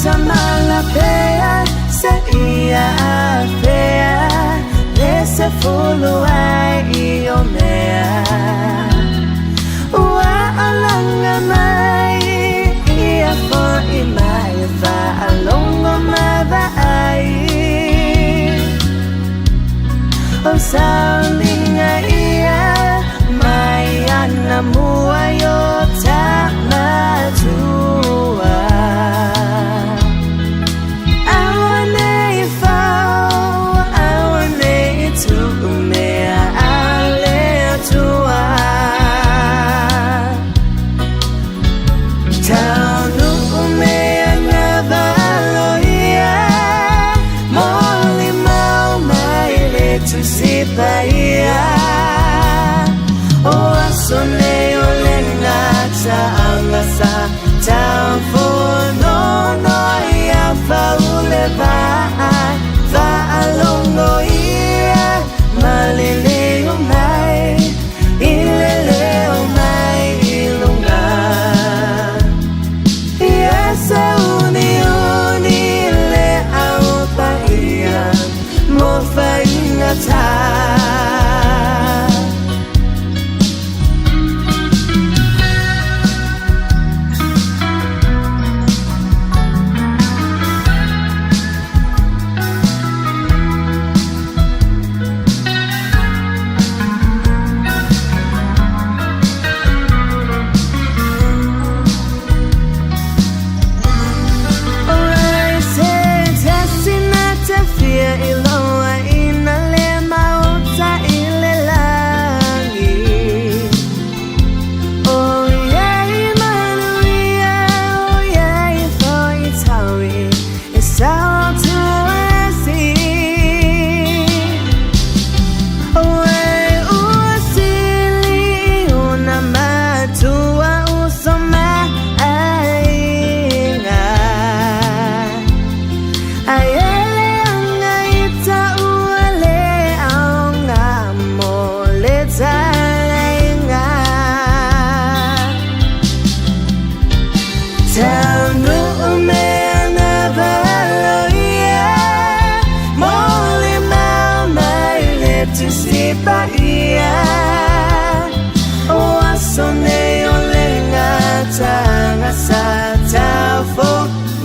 Tamalapea se ia afea Le se fulu ai i o mea Ua alanga mai ia fo'i mai Faalogo ma vaai O sauliga ia mai anamua i o tamatua. Aua nei fau, aua nei tuu mea a le Atua. Taunuu mea na valoia, molimau mai le Tusi Paia. O aso nei o le gataaga sa taufonono ia faule vaa, faalogo ia maliliu mai i le leo mai i luga. Ia sauniuni le Au Paia mo faigata. O se tasi na te fia iloaina le maota i le lagi. O iai manuia, o iai foi taui, e sao tu esi. Oe ua sili ona matua uso ma aiga. Ae leaga i taua le aoga mo le talaiga. Taunuu mea na valoia, molimau mai le Tusi Paia. O aso nei o le gataaga sa taufonono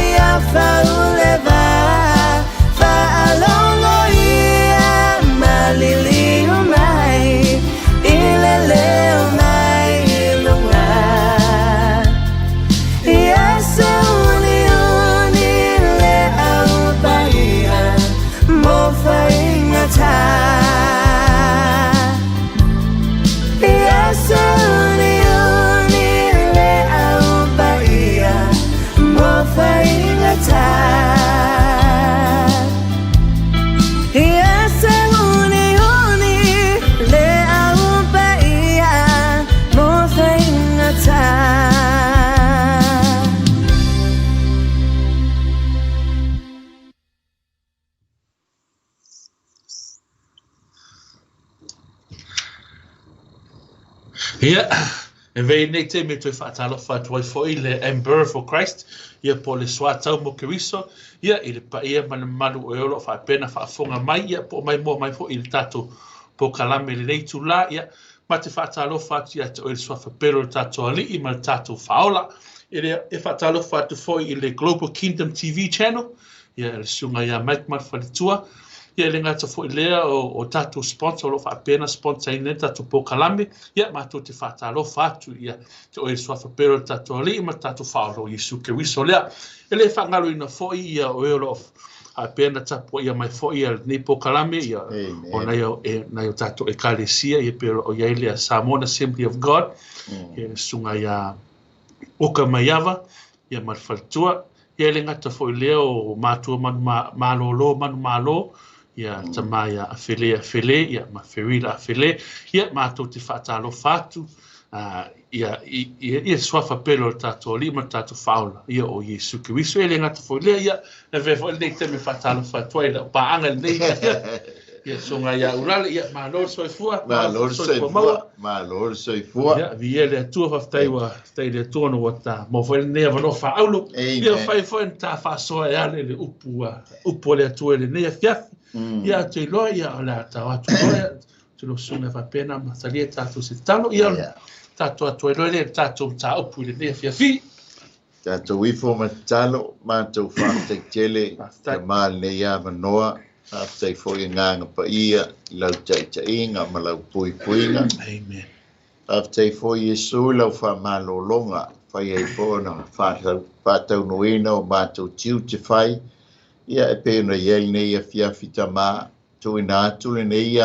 ia faule vaa, faalogo ia maliliu mai i le leo mai i luga. Ia sauniuni le Au Paia mo faigata. Ia sauniuni le Au Paia mo faigata. Ia sauniuni le Au Paia mo faigata. Ia, e vei nei taimi e toe faatalofa atu ai foi le Emperor for Christ, ia po o le Soatau mo Keriso, ia i le paia ma le mamalu o e o lo o faapea ona faafofoga mai, ia po o maimoa mai foi i le tatou polokalame i lenei itulā, ia, ma te faatalofa atu ia te oe le Suafa pele o le tatou Alii ma le tatou Faaola. E le, e faatalofa atu foi i le Global Kingdom TV Channel, ia le susuga ia Mike ma le faletua. Ia e le gata foi lea o, o tatou sponsor o lo o faapea ona sponsor ina le tatou polokalame. Ia matou te faatalofa atu ia te oe le Suafa pele o le tatou Alii ma le tatou Faaola o Iesu Keriso lea. E le faagaloina foi ia o e o lo o faapea ona tapuaia mai foi ia lenei polokalame ia o nai o, e, nai o tatou ekalesia ia pe o lo o i ai lea Samoan Assembly of God, ia le susuga ia Oka Maiava ia ma le faletua. Ia e le gata foi lea o matua manu malōlō manu malo, ia tama ia Afele Afele, ia ma Ferila Afele, ia matou te faatalofa atu, ia, i, ia, ia suafa pele o le tatou Alii ma le tatou Faaola, ia o Iesu Keriso. E le gata foi lea, ia, e avea foi lenei taimi e faatalofa atu ai i lau paaga i lenei. Ia, susuga ia Ulale, ia, malo le soifua. Malo le soifua. Malo le soifua. Ia, viia le Atua, faafetai ua faafetai i le Atua ona ua ta maua foi lenei avanoa faaauro. Ia, fai foi ona ta faasoa e ala i le upu a upu a le Atua i lenei afiafi. Ia, ou te iloa, ia, o le a tao atu loa, ia, ou te iloa susuga e faapena ma talia tatou se tatalo. Ia, tatou atu ai loa lea i le tatou mataupu i lenei afiafi. Tatou ifo ma tatalo, matou faafetai tele Tama lenei avanoa, faafetai foi Agaga Paia i lau taitaiga ma lau puipuiga. Amen. Faafetai foi Iesu i lau faamalologa, fai ai foi ona faataunuuina o matou tiute fai, ia e pei ona i ai lenei afiafi Tama, tuuina atu lenei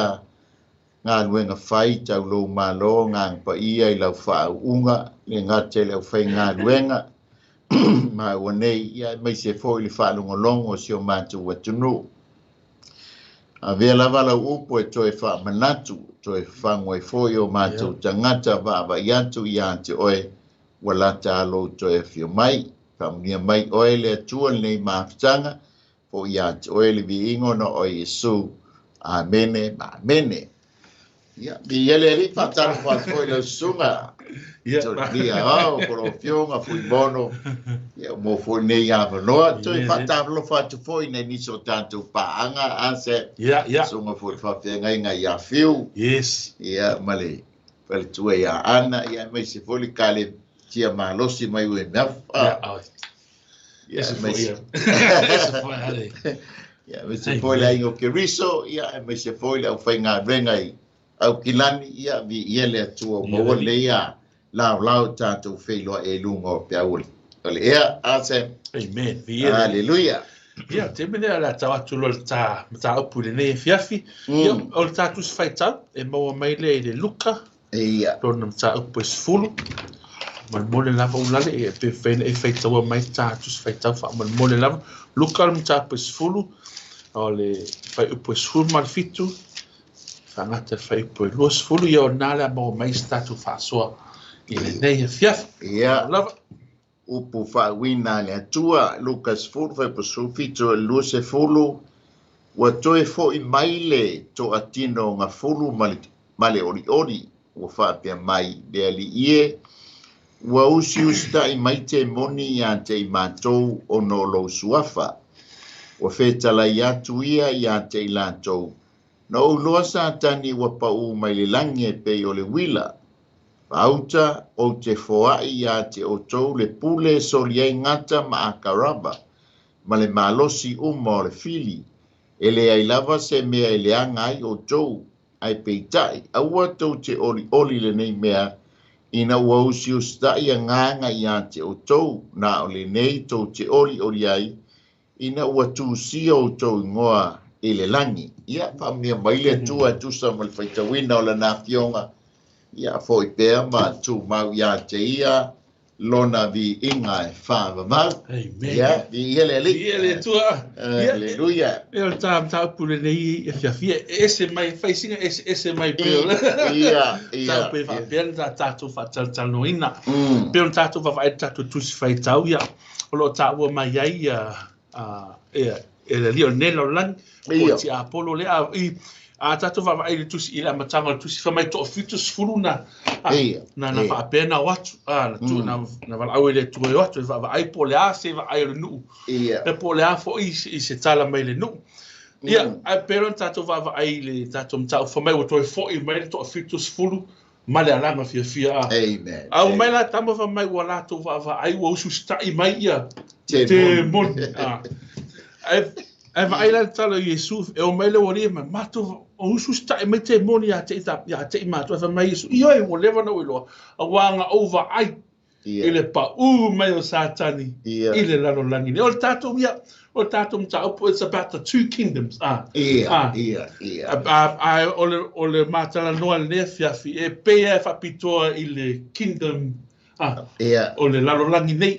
galuega fai tau lou Malo, Agaga Paia i lau faauuga, le gata i le aufaigaluega maua nei, ia aemaise foi le faalogologo o si o matou atunuu. Avea lava lau upu e toe faamanatu, toe fafagu ai foi o matou tagata vaavaai atu ia te oe, ua lata a lou toe afio mai. Faamanuia mai oe le Atua lenei mafutaga, foi ia te oe le viiga ona o Iesu. Amene ma amene. Ia, viia le Alii, faatalofa atu foi i lau susuga. Tolia au, ko lau afioga, Fuimono, ia, mo foi nei avanoa. Toe faatalofa atu foi nei nisi o tatou paaga, ase. Ia. Susuga foi le faafeagaiga ia Fiu. Ia, ma le faletua ia Ana, ia, aemaise foi le kale tia malosi mai ue mea. Ia, Ia, aemaise foi le aiga o Keriso, ia, aemaise foi le aufaigaluega i Aukilani, ia, viia le Atua ua maua lenei a laolao tatou feiloai ai i luga o peau o le ea. Ase. Amen. Viia le. Haleluia. Ia, te mea lea o le a tau atu loa le ta mataupu i lenei afiafi. Ia, o le ta tusi faitau e maua mai lea i le Luka. Ia. Lona mataupu e 10. Molemole lava Ulale, ia pe mafai ona e faitaua mai ta tusi faitau faamolemole lava. Luka le mataupu e 10, o le fuaiupu e 17, faagata le fuaiupu e 20, ia o lena le a maua mai se tatou faasoa i lenei afiafi. Ia. Lava. Upu faauiina a le Atua, Luka 10, fuaiupu 17 i le 20, ua toe foi mai le toatino gafulu ma le olioli, ua faapea mai le Alii e, ua usiusitai mai temoni ia te i matou ona o lou suafa. Ua fetalai atu ia ia te i latou, na ou iloa Satani ua pau mai le lagi e pei o le uila. Faauta ou te foai ia te outou le pule e soli ai gata ma akarava, ma le malosi uma o le fili, e leai lava se mea e leaga ai outou, ae peitai, aua tou te olioli lenei mea, ina ua usiusitai agaga ia te outou, na o lenei tou te olioli ai, ina ua tusia outou igoa i le lagi. Ia, faamanuia mai le Atua e tusa ma le faitauina o lana afioga, ia foi pea ma tumau ia te ia lona viiga e faavavau. Amen. Ia, viia le Alii. Viia le Atua. Aleluia. Ia, o le ta mataupu lenei afiafi, e ese mai, faisiga ese ese mai pei o le Ia, ia. mataupu e faapea ona tatou faatalatalanoaina. Pei ona tatou vaavaai i le tatou tusi faitau, ia, o lo o taua mai ai ia, ia, e le alii o lenei lalolagi, po o tiapolo lea, i, a tatou vaavaai i le tusi, i le amataga o le tusi, fai mai 70 na, na, na faapea na o atu, na, tu, na, na valaau i le Atua e o atu, e vaavaai po o le a se vaai o le nuu, e po o le a foi i se tala mai le nuu. Ia, ae pei ona tatou vaavaai i le tatou mataupu, fai mai ua toe foi mai le 70 ma le alaga fiafia. Amen. A ua mai la tama fai mai ua latou vaavaai ua usiusitai mai ia temoni. Ae ae vaai la le tala o Iesu, e o mai le ualii ma matou o usiusitai mai temoni ia te i ia te i matou. Ae fai mai Iesu, ioe, ua leva ona ou iloa, auā na ou vaai i le paū mai o Satani i le lalolagi nei. O le tatou ia, o le tatou mataupu, it's about the two kingdoms. Ia, ia, ia. Ae o le matalanoa i lenei afiafi, e pei lava e faapitoa i le kingdom o le lalolagi nei,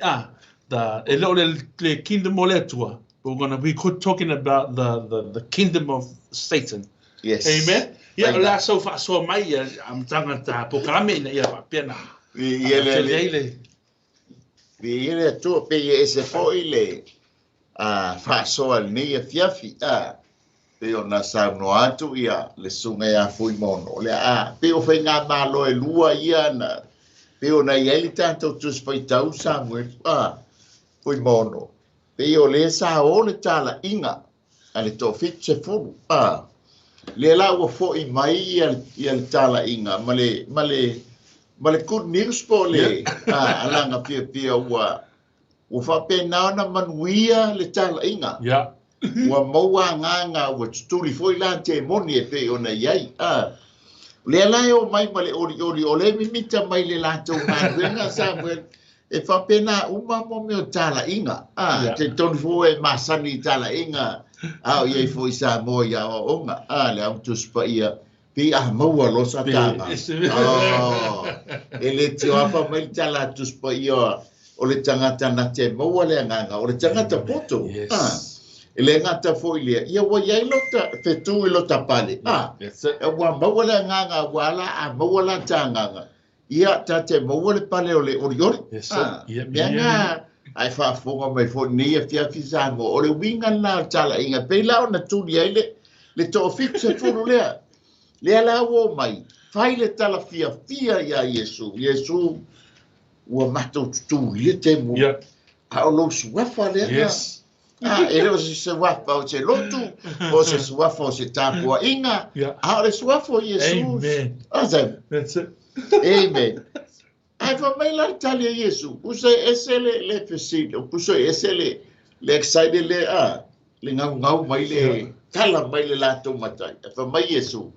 the, e le o le kingdom o le Atua, but we're gonna be talking about the kingdom of Satan. Yes. Amen. Ia, o le a sau faasoa mai ia amataga ta polokalame ina ia faapea na. Viia le Alii. Viia le Atua, pei e ese foi le faasoa i lenei afiafi. Pei ona saunoa atu ia le susuga ia Fuimaono, o le a pei o faigamalo e lua ia na pei ona i ai le tatou Tusi Faitau Samuel a Fuimaono, pei o lea sa o le talaiga a le toafitusefulu a lea la ua foi mai ia ia le talaiga ma le ma le ma le good news po o le alaga fiafia ua Ua faapena ona manuia le talaiga. Ua maua agaga ua tutuli foi la temoni e pei ona i ai. A o lea la e omai ma le olioli, o lea e mimita mai le latou galuega, Samuel, e faapena uma mo mea o talaiga. A yeah. Talitonu foi e masani i talaiga, a o i ai foi i Samoa i aoaoga, a le Au Tusi Paia, Pei a maua loa sa taga. Oh, e le tioafa mai le tala a Tusi Paia o le tagata na te maua le agaga, o le tagata poto. Yes. Ah, e le gata foi lea, ia ua i ai lota fetu i lota pale. Ah, That's it. ua maua le agaga, ua ala a maua la ta agaga. Ia, ta te maua le pale o le olioli. Yes, sir. Ah, Yep, mea yeah. ngā, ai faafofoga mai foi nei afiafi Samoa, o le uiga lena o le talaiga, pei la ona tuli ai le, le toafitusefulu lea. Lea la ua omai, fai le tala fiafia iā Iesu, Iesu, ua matou tutulia temoni, Yeah. a o lou suafa lea na. Yes. Ah, e le o se suafa o se lotu, o se suafa o se tapuaiga, Yeah. a o le suafa o Iesu. Amen. Ah, Sam. That's it. Amen. Ae fai mai la le tali a Iesu, pusa e ese le, le fesili, o pusa e ese le, le excited le, a, le gaugau mai le, tala mai le latou matai. Ae fai mai Iesu,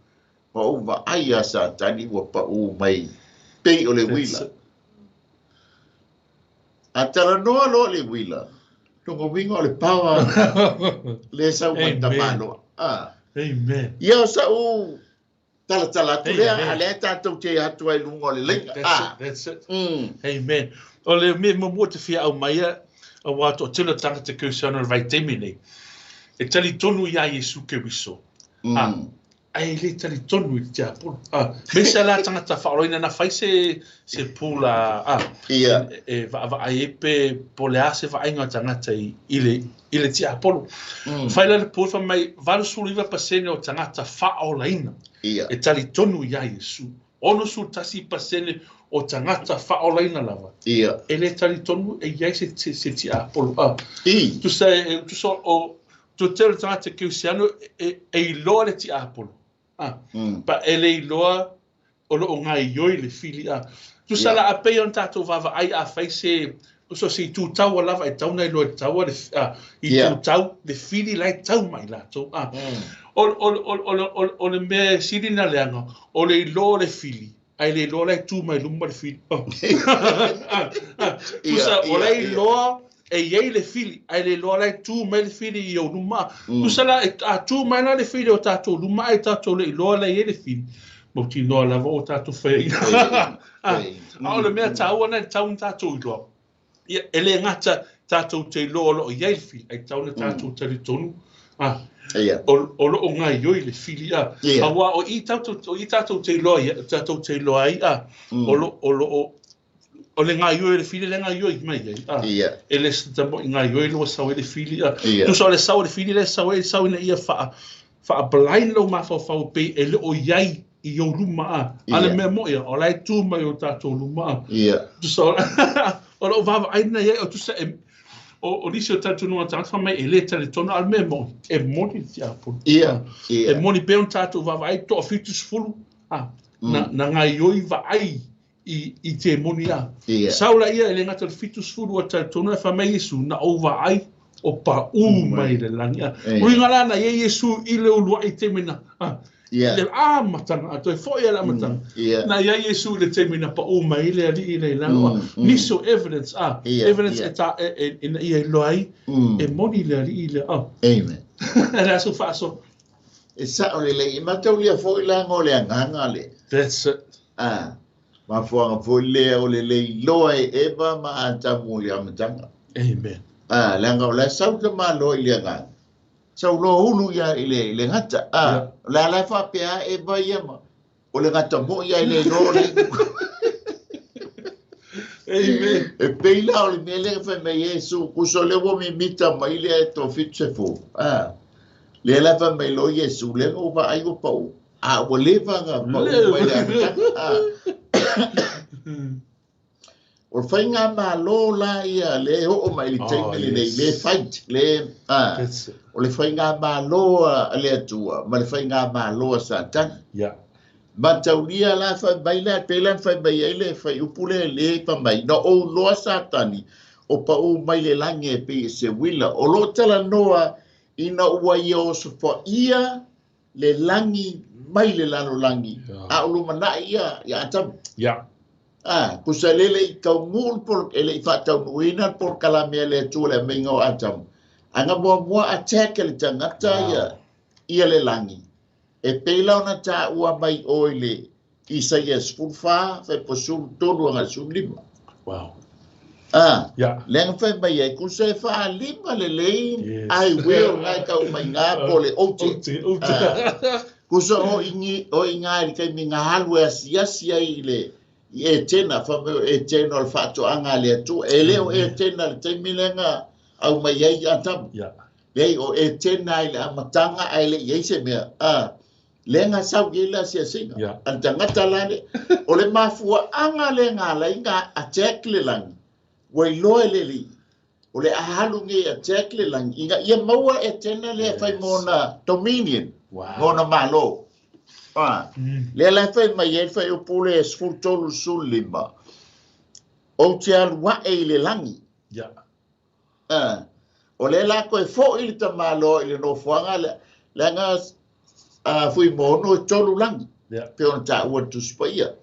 Ua ou vaai iā Satani ua paʻū mai pei o le That's uila. it. A talanoa loa le uila, lona uiga o le power le sau mai Amen. tamaloa. Ah. Amen. Ia o sa'u talatala atu lea, Amen. a lea tatou te atu ai luga o le laina. That's Ah. it. That's it. Mm. Amen. O le mea muamua te fia aumaia, auā toatele o tagata Keristiano i le vaitaimi nei, e talitonu iā Iesu Keriso. Ah, ae le talitonu i le tiapolo. Ah, aemaise la tagata faaoloina na fai se se pula ah, Ia. e, e vaavaai ai pe po o le a se vaaiga o tagata i, i le i le tiapolo. Fai la le pule fai mai 89% o tagata faaolaina Ia. e talitonu iā Iesu. 61% o tagata faaolaina lava Ia. e le talitonu e i ai se, se, se tiapolo. Ah, I. tusa e, tusa o toatele o tagata Keristiano e, e iloa le tiapolo. Ah, pa e le iloa o loo gaoioi le fili a. Tusa Yeah. la a pei ona tatou vaavaai a fai se so se itu taua lava e tau na iloa i le taua le a, itu Yeah. tau le fili la e tau mai latou a. O o o o o o le mea sili na leaga o le iloa o le fili ae le iloa la e tu mai luma le fili. Oh. Ah, ah. Tusa Ia, o la ia, ia. iloa e i ai le fili ae le iloa la e tu mai le fili i ou luma. Tusa la e a tu mai la le fili o tatou luma ae tatou le iloa la e i ai le fili. Mautinoa lava o tatou faiaina. Ah, a o le mea taua na e tatau ona tatou iloa. Ia, e le gata tatou te iloa o loo i ai le fili, ae tatau ona tatou talitonu. Ah, Ia. o, o loo gaoioi le fili a. Ia. Auā o i tatou, o i tatou te iloa ia, tatou te iloa ai a, o lo, o loo, o le gaoioi o le fili le gaoioi mai ai a. Ia. E le se tamo'i gaoioi lua sau ai le fili a. Ia. Tusa o le sau o le fili lea e sau ai, sau ina ia faa, faa-blind lou mafaufau pei e le o i ai i ou luma a. A le Ia. mea mo'i a, o la e tu mai i o tatou luma a. Ia. Tusa o, o lou vaavaai lena i ai, o tusa e, o, o nisi o talitonuga o tagata fai mai e le talitonu, a o le mea mo'i, e moni le tiapolo. Ia. E Ia. moni pea ona tatou vaavaai toafitusefulu, a, na, na gaoioi vaai i, i temoni a. Ia. Sau laia e le gata o le 70 ua talitonu ae fai mai Iesu, na ou vaai o paʻū mai le lagi a. Ia. Uiga la na i ai Iesu i le uluai taimi na, a, Ia. le amataga, a toe foi a le amataga. Ia. Na i ai Iesu i le taimi na paʻū mai ai le alii le i lalo a. Nisi o evidence a, Ia, evidence ia. e ta, e, e, ina ia iloa ai, e moni le alii le a. Amen. Le aso faasoa. E sa'o lelei, e mataulia foi laga o le agaga le. That's it. A, mafuaga foi lea o le le iloa e Eva ma Atamu i le amataga. Amen. A, leaga o le a sau tamāloa i le agaga. Sau loa ulu ia i le, i le gata. A, Yeah. o le a la e faapea a Eva ia ma, o le gata mo'i ia e le iloa o le Amen. E pei la o le mea lea fai mai Iesu, kuso o lea ua mimita mai lea e toafitusefulu. A, Lea la fai mai loa Iesu, lea na ou vaai ua pau, a ua leva ona pau mai le amataga. O le faigamalo la ia lea e oo mai i le taimi lenei, le fight, le, o le faigamalo a le Atua ma le faigamalo a Satani. Mataulia la fai mai la, pei la na fai mai ai le fuaiupu lea, le fai mai, na ou iloa Satani o pau mai le lagi e pei e se uila. O lo o talanoa ina ua ia osofaia le lagi mai le lalolagi, a o lumanai ia ia Atamu. Tusa le le i taunuu le polo, e le i faataunuuina le polokalame a le Atua le aumaiga o Atamu. A na muamua attack e le tagata ia, ia le lagi. E pei la ona taua mai o i le Isaia 14, fuaiupu 13 agai 15. Lea na fai mai ai, tusa e faalima lelei I will na e tau mai ngā po le ote. Tusa o i o i ngā i le taimi ngā alu e asiasi ai i le i Etena, fai mai o Etena o le faatoaga a le Atua. E le o Etena le taimi lea na aumai ai Atamu. Leai, o Etena i le amataga ae le i ai se mea. Lea na sau i ai le asiasiga. A le tagata la le, o le mafuaaga lea na ala ai na attack le lagi, ua iloa e le Alii, o le a alu nei e attack le lagi, ina ia maua Etena lea e fai mo ona dominion, mo ona malo. Lea la e fai mai ai le fuaiupu lea 13 15, ou te alu ae i le lagi. O lea la toe foi le tamaloa i le nofoaga lea, leaga Fuimaono e tolu lagi, pei ona taua le Tusi Paia.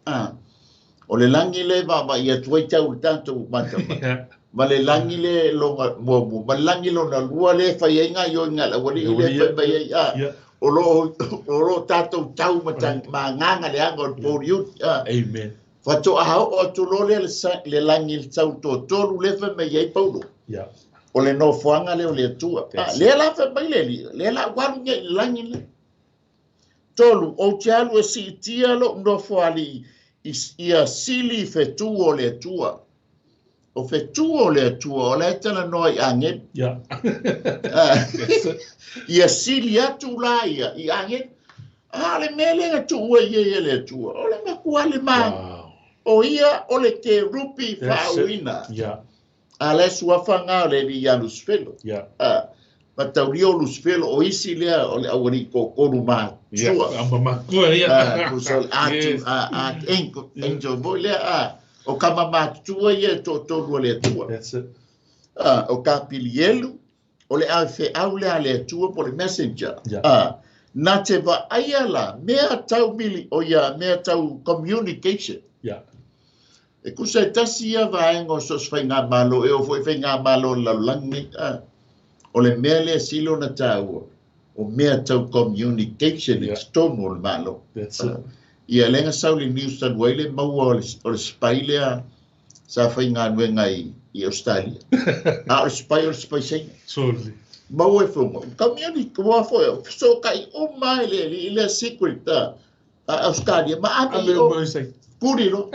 O le lagi lea e vaavaai atu ai tau i le tatou matamata, ma le lagi lea lona muamua, ma le lagi lona lua lea e fai ai gaoioiga a le aualii lea e fai mai ai, o lo o tatou tau ma agaga leaga o le pouliuli. Amen. Faatoa oo atu loa lea le lagi i le sau toatolu lea fai mai ai Paulo. O le nofoaga lea o le Atua. Lea la fai mai le Alii, lea la ua alu nei i le lagi lea. Tolu, ou te alu e siitia lou nofoalii ia sili i fetu o le Atua. O fetu o le Atua, o la e talanoa i agelu. Ia sili atu la ia i agelu. A o le mea lea na tuua i ai e le Atua, o le matua le ma. O ia o le kerupi faauuina. A la e suafa ngā o le alii ia Lusifelo. Mataulia o Lusifelo, o isi lea o le aualii toatolu matua. Tusa o le angel foi lea. O kama matutua ia e toatolu a le Atua. O Kapilielu, o le avefeau lea a le Atua po o le messenger. Na te vaaia la mea tau mili, o ia mea tau communication. E tusa e tasi ia vaega o so o se faigamalo, e oo foi i faigamalo o le lalolagi nei. O le mea lea e sili ona taua, o mea tau communication i totonu o le Malo. Ia lea na sau i le news talu ai le maua o le spy lea sa faigaluega i Australia. A o le spy o le spy Saina. Maua e fono. Community, ua foi, fesootai uma ai le alii lea secret a Australia ma ave i o. Kuri loa.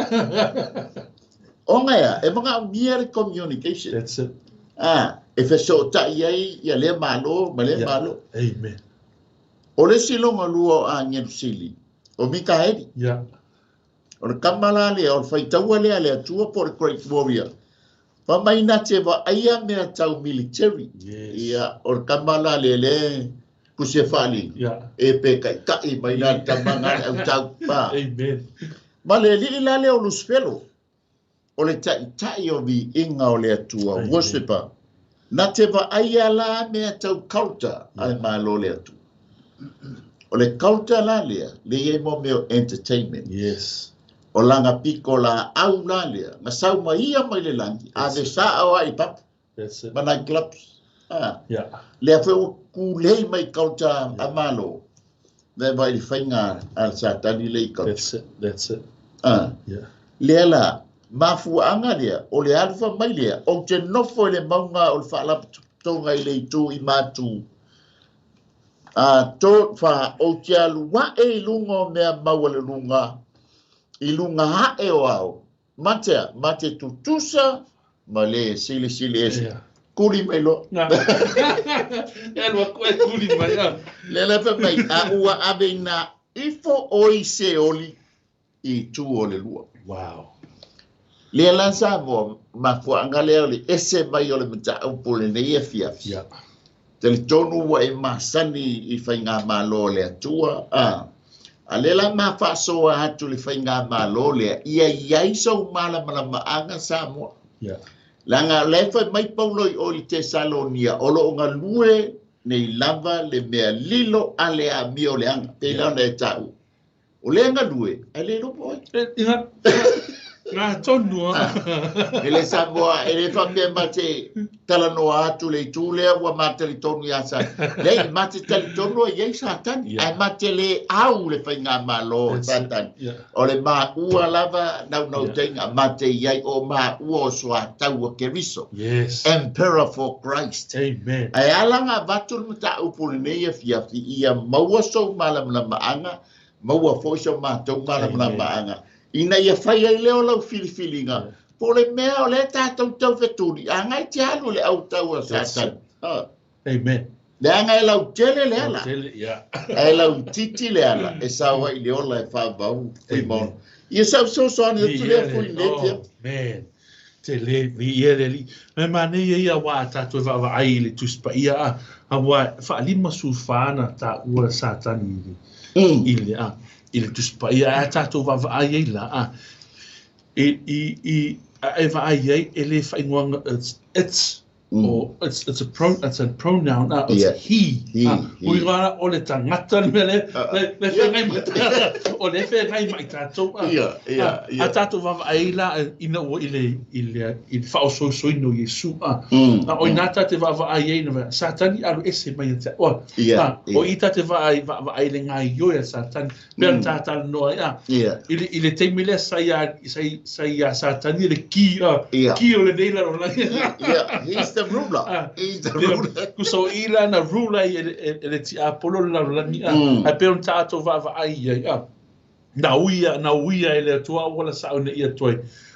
Ona ea, e manaomia le communication. That's it. E fesootai ai ia lea Malo ma lea Malo. Amen. O le isi lona lua o agelu sili, o Mikaeli. O le kama la lea, o le faitaua lea a le Atua po o le Great Warrior. Fai mai na te vaaia mea tau military. Ia, o le kama la lea lea tusi e faaliga. E pe taitai mai la le tama na le autau. Amen. Ma le alii la lea o Lusifelo, o le taitai o viiga o le Atua, worshiper. Na te vaaia la mea tau culture a le Malo o le Atua. O le culture la lea, lea e i ai mo mea o entertainment. O lana piko laau la lea, na sau mai ia mai le lagi, a ve sao ai i papa, ma night clubs. Lea foi ua kulei mai culture a Malo, me vai le faiga a le Satani lea i culture. That's it, that's it. Lea la, mafuaaga lea, o le alu fai mai lea, ou te nofo i le mauga o le faalapotopotoga i le itu i matu, to, fa, ou te alu ae i luga o mea maualuluga, i luga ae o ao, ma te, ma te tutusa ma le silisili ese. Kuli mai loa. Na. E alu atu e kuli mai. A. Lea la fai mai, a ua aveina ifo oe i Seoli i itu o le lua. Wow. Lea la Samoa, mafuaaga lea o le ese mai o le mataupu lenei afiafi. Yeah. Talitonu ua e masani i faigamalo a le Atua, a, a lea la ma faasoa atu le faigamalo lea, ia i ai sou malamalamaaga Samoa. Yeah. Leaga o la e fai mai Paulo i o i le Tesalonia, o lo o galue nei lava le mea lilo a le amio leaga, pei la ona e taua. O lea e galue, ae le iloa po o ai. Ina, ngā tonu a. E le Samoa, e le faapea ma te talanoa atu le itu lea ua ma talitonu iā Satani. Leai, ma te talitonu e i ai Satani, ae ma te le au le faigamalo o Satani. O le maua lava naunautaiga, ma te i ai o maua o soatau a Keriso. Yes. Emperor for Christ. Amen. Ae ala ona avatu le mataupu lenei afiafi, ia maua sou malamalamaaga, maua foi so matou malamalamaaga, ina ia fai ai lea o lau filifiliga, po o le mea o lea tatou taufetuli, agai te alu i le autau a Satani. Amen. Leaga e lautele le ala, Lautele, yeah. ae lautiti le ala e sao ai i le ola e faavau Fuimaono. Ia sau fesoasoani atu lea Fui lenei Oh, man. Te le, viia le Alii. Me manaia ia wā a tātou e vaavaai i le Tusi Paia a, auā e faa-54 na tāua Satani i le, i le, a, i le Tusi Paia. Ae a tātou vaavaai ai la, a, e, i, i, a e vaai ai, e le whaingoanga, it's, it's, or it's, it's a pro, it's a pronoun, it's he. He, he. Ui ngā o le tangata le mea le, le, le whengai mai, o le whengai mai tātou. A tātou vaavaai la ina ua i le, i le, i le whaososoina o Iesu. O ina tā te vaavaai ai na wea, Satani alu ese mai a te, o, o i tā te vaai, vaavaai le ngai ioi a Satani, pea mm. tā tā noa ai, I le, i le taimi lea sa ia, sa, sa ia Satani le ki, ki o lenei lalolagi. Yeah, he's the ruler. He's the ruler. Kusa o i la na ruler i e, e le tiapolo le lalolagi, Ae pei ona tātou vaavaai i ai, Na uia, na uia e le Atua aua la sao ina ia toe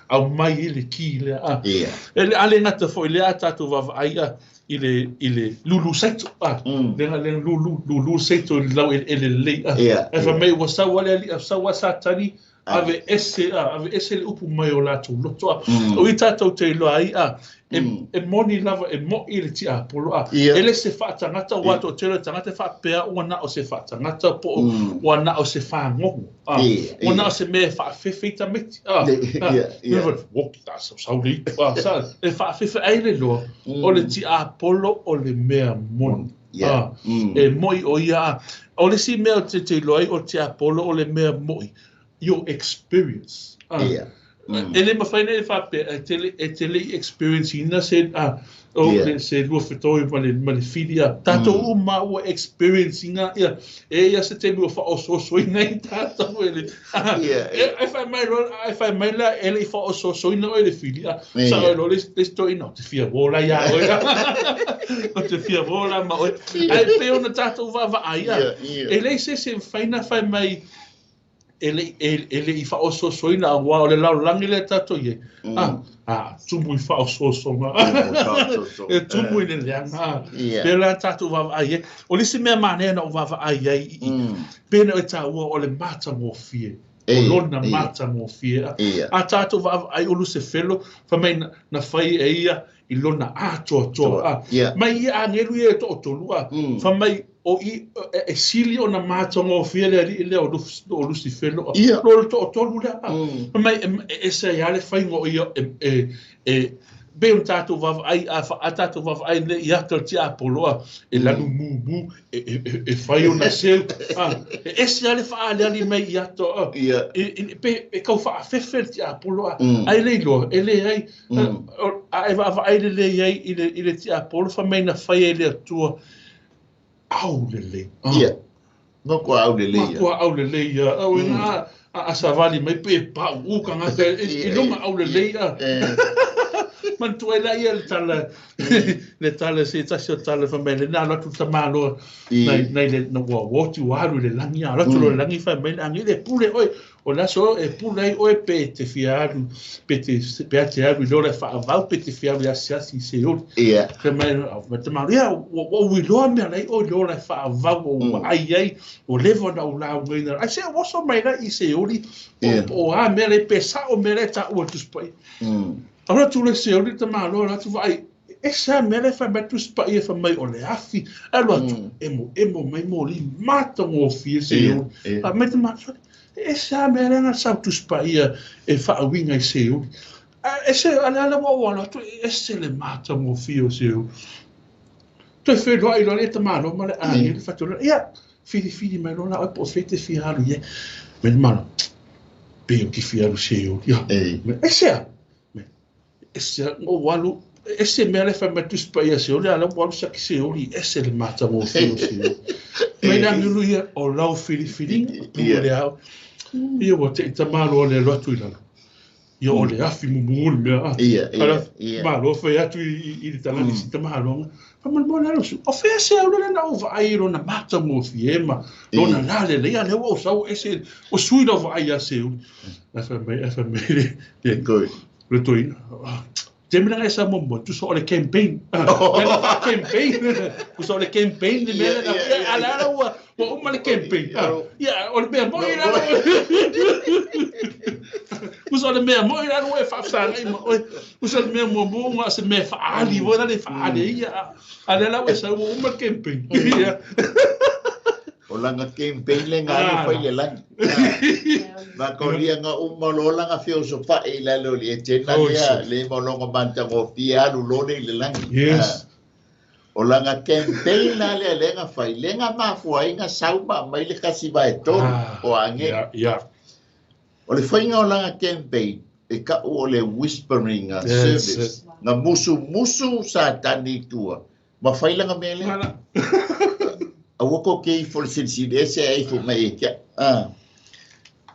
aumai ai le ki lea, a. E le, a le gata foi lea a tātou vaavaai, a, i le, i le lulu saito, a. Le, le lulu, lulu saito i le lau eleele lelei, a. Ae fai mai ua sau a le alii, sau a Satani, ave ese, a, ave ese le upu mai o latou loto, a. O i tātou te iloa ai, a, e, e moni lava, e mo'i le tiapolo, a. E le se faatagata, aua toatele o tagata e faapea ua na o se faatagata po o ua na o se fagogo, a. Ua na o se mea e faafefe i tamaiti, a. Ua ki ta sausau le itu, a. Sa, e faafefe ai le loa, o le tiapolo o le mea moni. A, e mo'i o ia, a. O le isi mea ou te te iloa ai o le tiapolo o le mea mo'i, your experience. A. E le mafai ona e faapea, e te le, e te le i experience ina se, a, o, le, se lua fetoi ma le, ma le fili, a. Tātou uma ua experience ina, ia, e ia se taimi ua faaosoosoina ai tātou e le, a, e, e fai mai loa, e fai mai la, e le i faaosoosoina oe e le fili, a, sa oe loa le, le isi toeaina, ou te fia uō la iā oe, ou te fia uō la ma oe. Ae pei ona tātou vaavaai, a, e leai se isi e mafai ona fai mai, e le, e, e le i faaosoosoina auā o le lalolagi lea tatou i ai, a, a, tumu i faaosoosoga. E tumu i le leaga, a. Pēlā tatou vaavaai ai. O le isi mea manaia na ou vaavaai ai i i, pēnei oe tāua o le matagofie, o lona matagofie, a. A tatou vaavaai o Lusefelo, fai mai na, na fai e ia i lona atoatoa, a. Mai ia agelu ia e toatolu, a. Fai mai, o i, e sili ona matagofie le alii lea o o Lusifelo, a. No le toatolu lea, a. Fai mai, e ese ai lava le faiga o ia e, e, e, pei ona tatou vaavaai, a, a tatou vaavaai nei i ata o le tiapolo, a, e lanu mumu, e, e, e, e fai ona seu, a, e ese lava le faaaliali mai i ata, a, e, e, pe, e tau faafefe le tiapolo, a, ae le iloa, e leai, a e vaavaai lelei ai i le, i le tiapolo, fai mai na fai ai le Atua, aulelei. Ia. Matua aulelei ia. Matua aulelei ia. Au ina a, a savali mai pe pau u tagata i luga aulelei a. Manatua ai lea le tala, le tala se tasi o tala fai mai le na alu atu le tamaloa nai nai le na ua ua oti ua alu i le lagi, alu atu loa i le lagi fai mai le agelu e pule oe, o le aso e pule ai oe pe te fia alu, pe te pe a te alu i le ola e faavau pe te fia alu e asiasi i Seoli. Fai mai le tamaloa, ia ua ou iloa mea la i oe i le ola e faavau ua ou vaai ai, ua leva ona ou laugaina. Ae se ua oso mai la i Seoli, po o a mea la pe sao mea la e taua i le Tusi Paia. Alu atu loa i Seoli le tamaloa, alu atu vaai, ese lava mea la e fai mai le Tusi Paia fai mai o le afi. Alu atu, emoemo mai moli matagofie Seoli. Fai mai le tamaloa, e ese lava mea lea na sau Tusi Paia e faauiga i Seoli. A ese, a le ala ua ou alo atu, e ese le matagofie o Seoli. Toe feiloai loa le tamaloa ma le agelu fai atu loa, ia, filifili mai loa la oe po o fea e te fia alu i ai. Mai le tamaloa, pei ou te fia alu i Seoli. Ia, aisea? Ese na ou alu, ese mea la e fai mai Tusi Paia Seoli, a o la ua alu siaki Seoli, ese le matagofie o Seoli. Mai le agelu ia, o lau filifiliga, pule au. Ia ua te i tamaloa le alu atu i lalo. Ia o le afi mumu le mea a. Ia. Malo fai atu i le tagata i si tamaloga. Faamolemole alo su. O fea se au lele na ou vaai i lona matagofie ma lona lalelei, a lea ua ou sau ese, ua sui lau vaai ia Seoli. Ae fai mai, ae fai mai le, le toeaina, taimi lena e sau muamua, tusa o le campaign. Lena faa-campaign. Tusa o le campaign le mea lena. A le ala ua uma le campaign. Ia, o le mea moi la. Tusa o le mea moi la ua e faafesagai ma oe. Tusa o le mea muamua ua se mea faaali foi la le faaali ai ia. A le ala ua e sau ua uma le campaign. Ia. O lana campaign le nga alu fai le lagi. Ma kaulia nga uma lo langa feosofa'i i lalo o le Etena lea le ma o loga matagofie alu loa lea i le lagi. Yes. O lana campaign la lea lea na fai, lea na mafua ai na sau ma aumai le 1/3 o agelu. O le faiga o lana campaign, e ta'u o le whispering service. Na musumusu Satani i tua ma fai lana mea lea. Aua tou te ifo i le silisili ese ae ifo mai ia te a'u.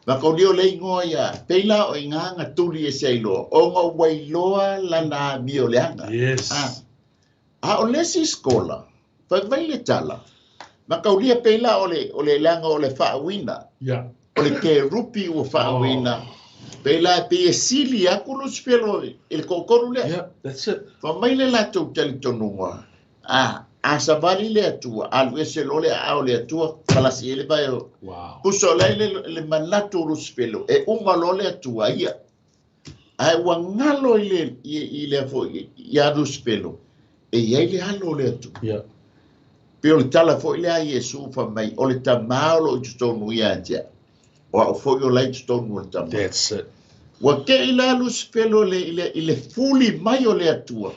Makaulia o le igoa ia, pei la o i ina na tuli ese ai loa, ona ua iloa lana amio leaga. Yes. A o le isi skola, fai mai le tala, makaulia pei la o le, o le leaga o le faauiina. O le kerupi ua faauiina. Pei la e pei e sili atu Lusifelo i le toatolu lea. Yeah, that's it. Fai mai le latou talitonuga, a, a savali le Atua, alu ese loa le aao o le Atua, palasi ai le vae o. Wow. Pusa o la e le, le manatu o Lusifelo, e uma loa le Atua ia. Ae ua galo i le, i, i lea foi, ia Lusifelo, e i ai le alo o le Atua. Pei o le tala foi lea a Iesu fai mai, o le Tama o loo i totonu ia te a'u, o a'u foi o la i totonu o le Tama. That's it. Ua te'i la Lusifelo le, i le, i le fuli mai o le Atua.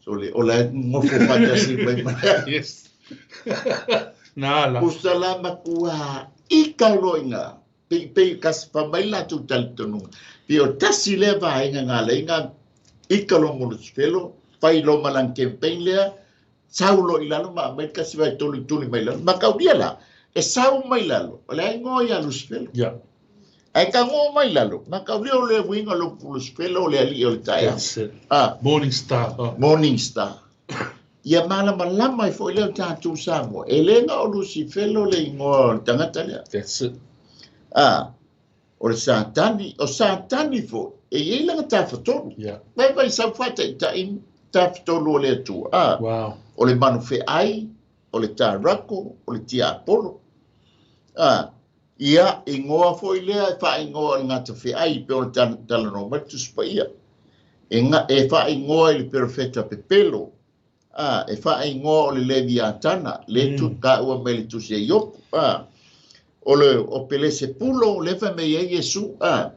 So le, o la e nofo faatasi mai ma le Yes. Na ala. Pusa la matua ika loa i ina. Pei, pei, kasi fai mai le latou talitonuga. Pei o tasi lea vaega na ala ai na ika loa ma Lusifelo, fai loa ma lana campaign lea, sau loa i lalo ma aumai le 1/3 i tuli mai lalo. Mataulia la, e sau mai lalo, o le a igoa ia Lusifelo. Ae tago mai lalo, mataulia o le uiga o le Lusifelo o le alii o le taeao. That's it. Ah. Morning star. Oh. Morning star. Ia malamalama ai foi lea o tatou Samoa. E le na o Lusifelo le igoa o le tagata lea. That's it. Ah, o le Satani, o Satani foi, e i ai lana tafatolu. Vai vai sau faataitaiga tafatolu o le Atua. Ah, Wow. o le manufeai, o le tarako, o le tiapolo. Ah, ia igoa foi lea e faaigoa o le gatafeai pe o le talanoa mai le Tusi Paia. E, ga, e faaigoa i le perofeta pepelo. Ah, e faaigoa o le Leviatana, le tu, taua mai le Tusi a Iopu. Ah, o le o Pelesepulo, le fai mai ai Iesu. Ah,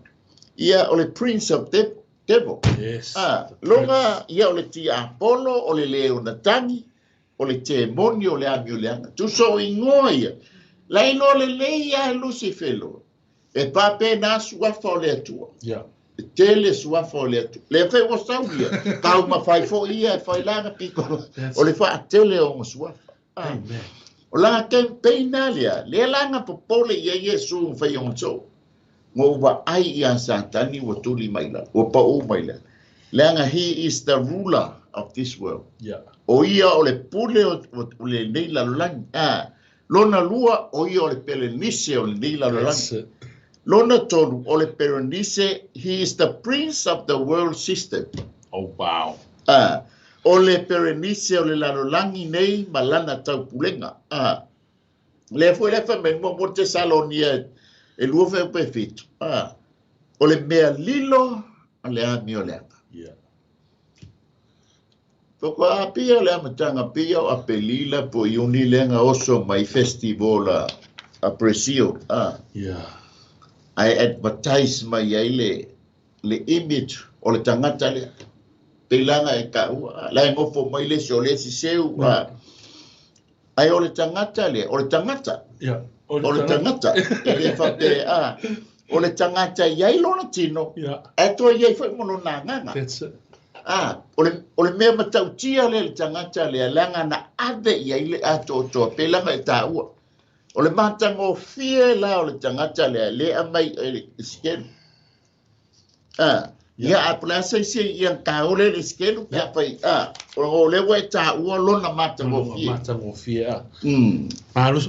ia o le Prince of Devil. Yes. Ah, The loga ia o le tiapolo, o le leonatagi, o le temoni, o le amio leaga. Tusa o igoa ia. La iloa lelei ia e Lusifelo. E faapena suafa o le Atua. E tele suafa o le Atua. Le fai ua sau ia. Taumafai foi ia e fai lana piko. O le faatele o ona suafa. Ah. Amen. O lana campaign a lea, lea la na popole ia Iesu na fai ona too. Ngo vaai ia Satani ua tuli mai lalo, ua pau mai lalo. Leaga he is the ruler of this world. Yeah. O ia o le pule o lenei lalolagi. A. Lona lua, o ia o le Pelenise o lenei lalolagi. Lona tolu, o le Pelenise, he is the prince of the world system. Oh, wow. A. O le Pelenise o le lalolagi nei ma lana taupulega. A. Lea foi le fai mai mo Tesalonia e 2 fuaiupu 7. A. O le mea lilo a le amio leaga. Yeah. Faatoa apia le amataga pia o Apelila po o Iuni lea na oso mai festival a Brazil. A. Yeah. Ae advertise mai ai le image o le tagata lea. Pei laga e taua, la e nofo mai le isi o le isi seu. A. Ae o le tagata lea, o le tagata. Yeah. O le tagata. E le faapea, a. O le tagata e i ai lona tino, Yeah. ae toe i ai foi ma lona agaga. That's it. A, o le mea matautia lea i le tagata lea, leaga na ave i ai le atoatoa, pei lava e taua. O le matagofie la o le tagata lea, le aumai e le sikelu. A, ia a po o le a se isi ia taole le sikelu, pe afai, a, o lea ua e taua lona matagofie. Lona matagofie, a.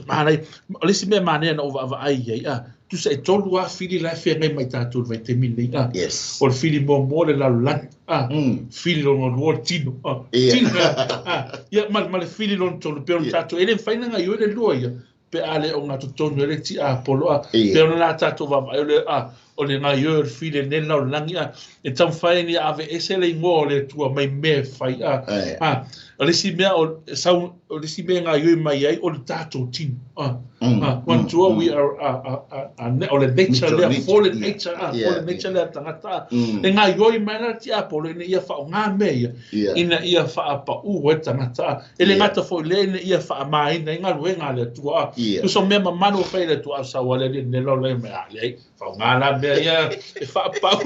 Manaia, o le isi mea manaia na ou vaavaai i ai, a, tusa e 3 lava fili la e feagai mai tatou i le vaitaimi lenei, a. Yes. O le fili muamua o le lalolagi, a. Fili lona lua o le tino, a. Yeah. Tino, a. Ia, ma le fili lona tolu, pe ona tatou, e le mafai ona gaoioi le lua ia, pe a le ogatotonu ai le tiapolo, a. Ia. Pe ona la tatou vaavaai o le, a, o le gaoioi o le fili e nei lalolagi, a. E taumafai ai ina aveese le igoa o le Atua mai mea e fai, a. Ae. A, o le isi mea o, sau, o le isi mea e gaoioi mai ai o le tatou tino, a. A, manatua, we are, a, a, a, a, o le nature lea, fallen nature, a, fallen nature lea tagata, a. E gaoioi mai la le tiapolo ina ia faaaoga mea ia, ina ia faapaū ai tagata, a. E le gata foi lea ina ia faamāina ai galuega a le Atua, a. Tusa o mea mamalu o fai e le Atua, a sau lava le alii nei lalolagi mai, a, leai, faaaoga la mea ia e faapau.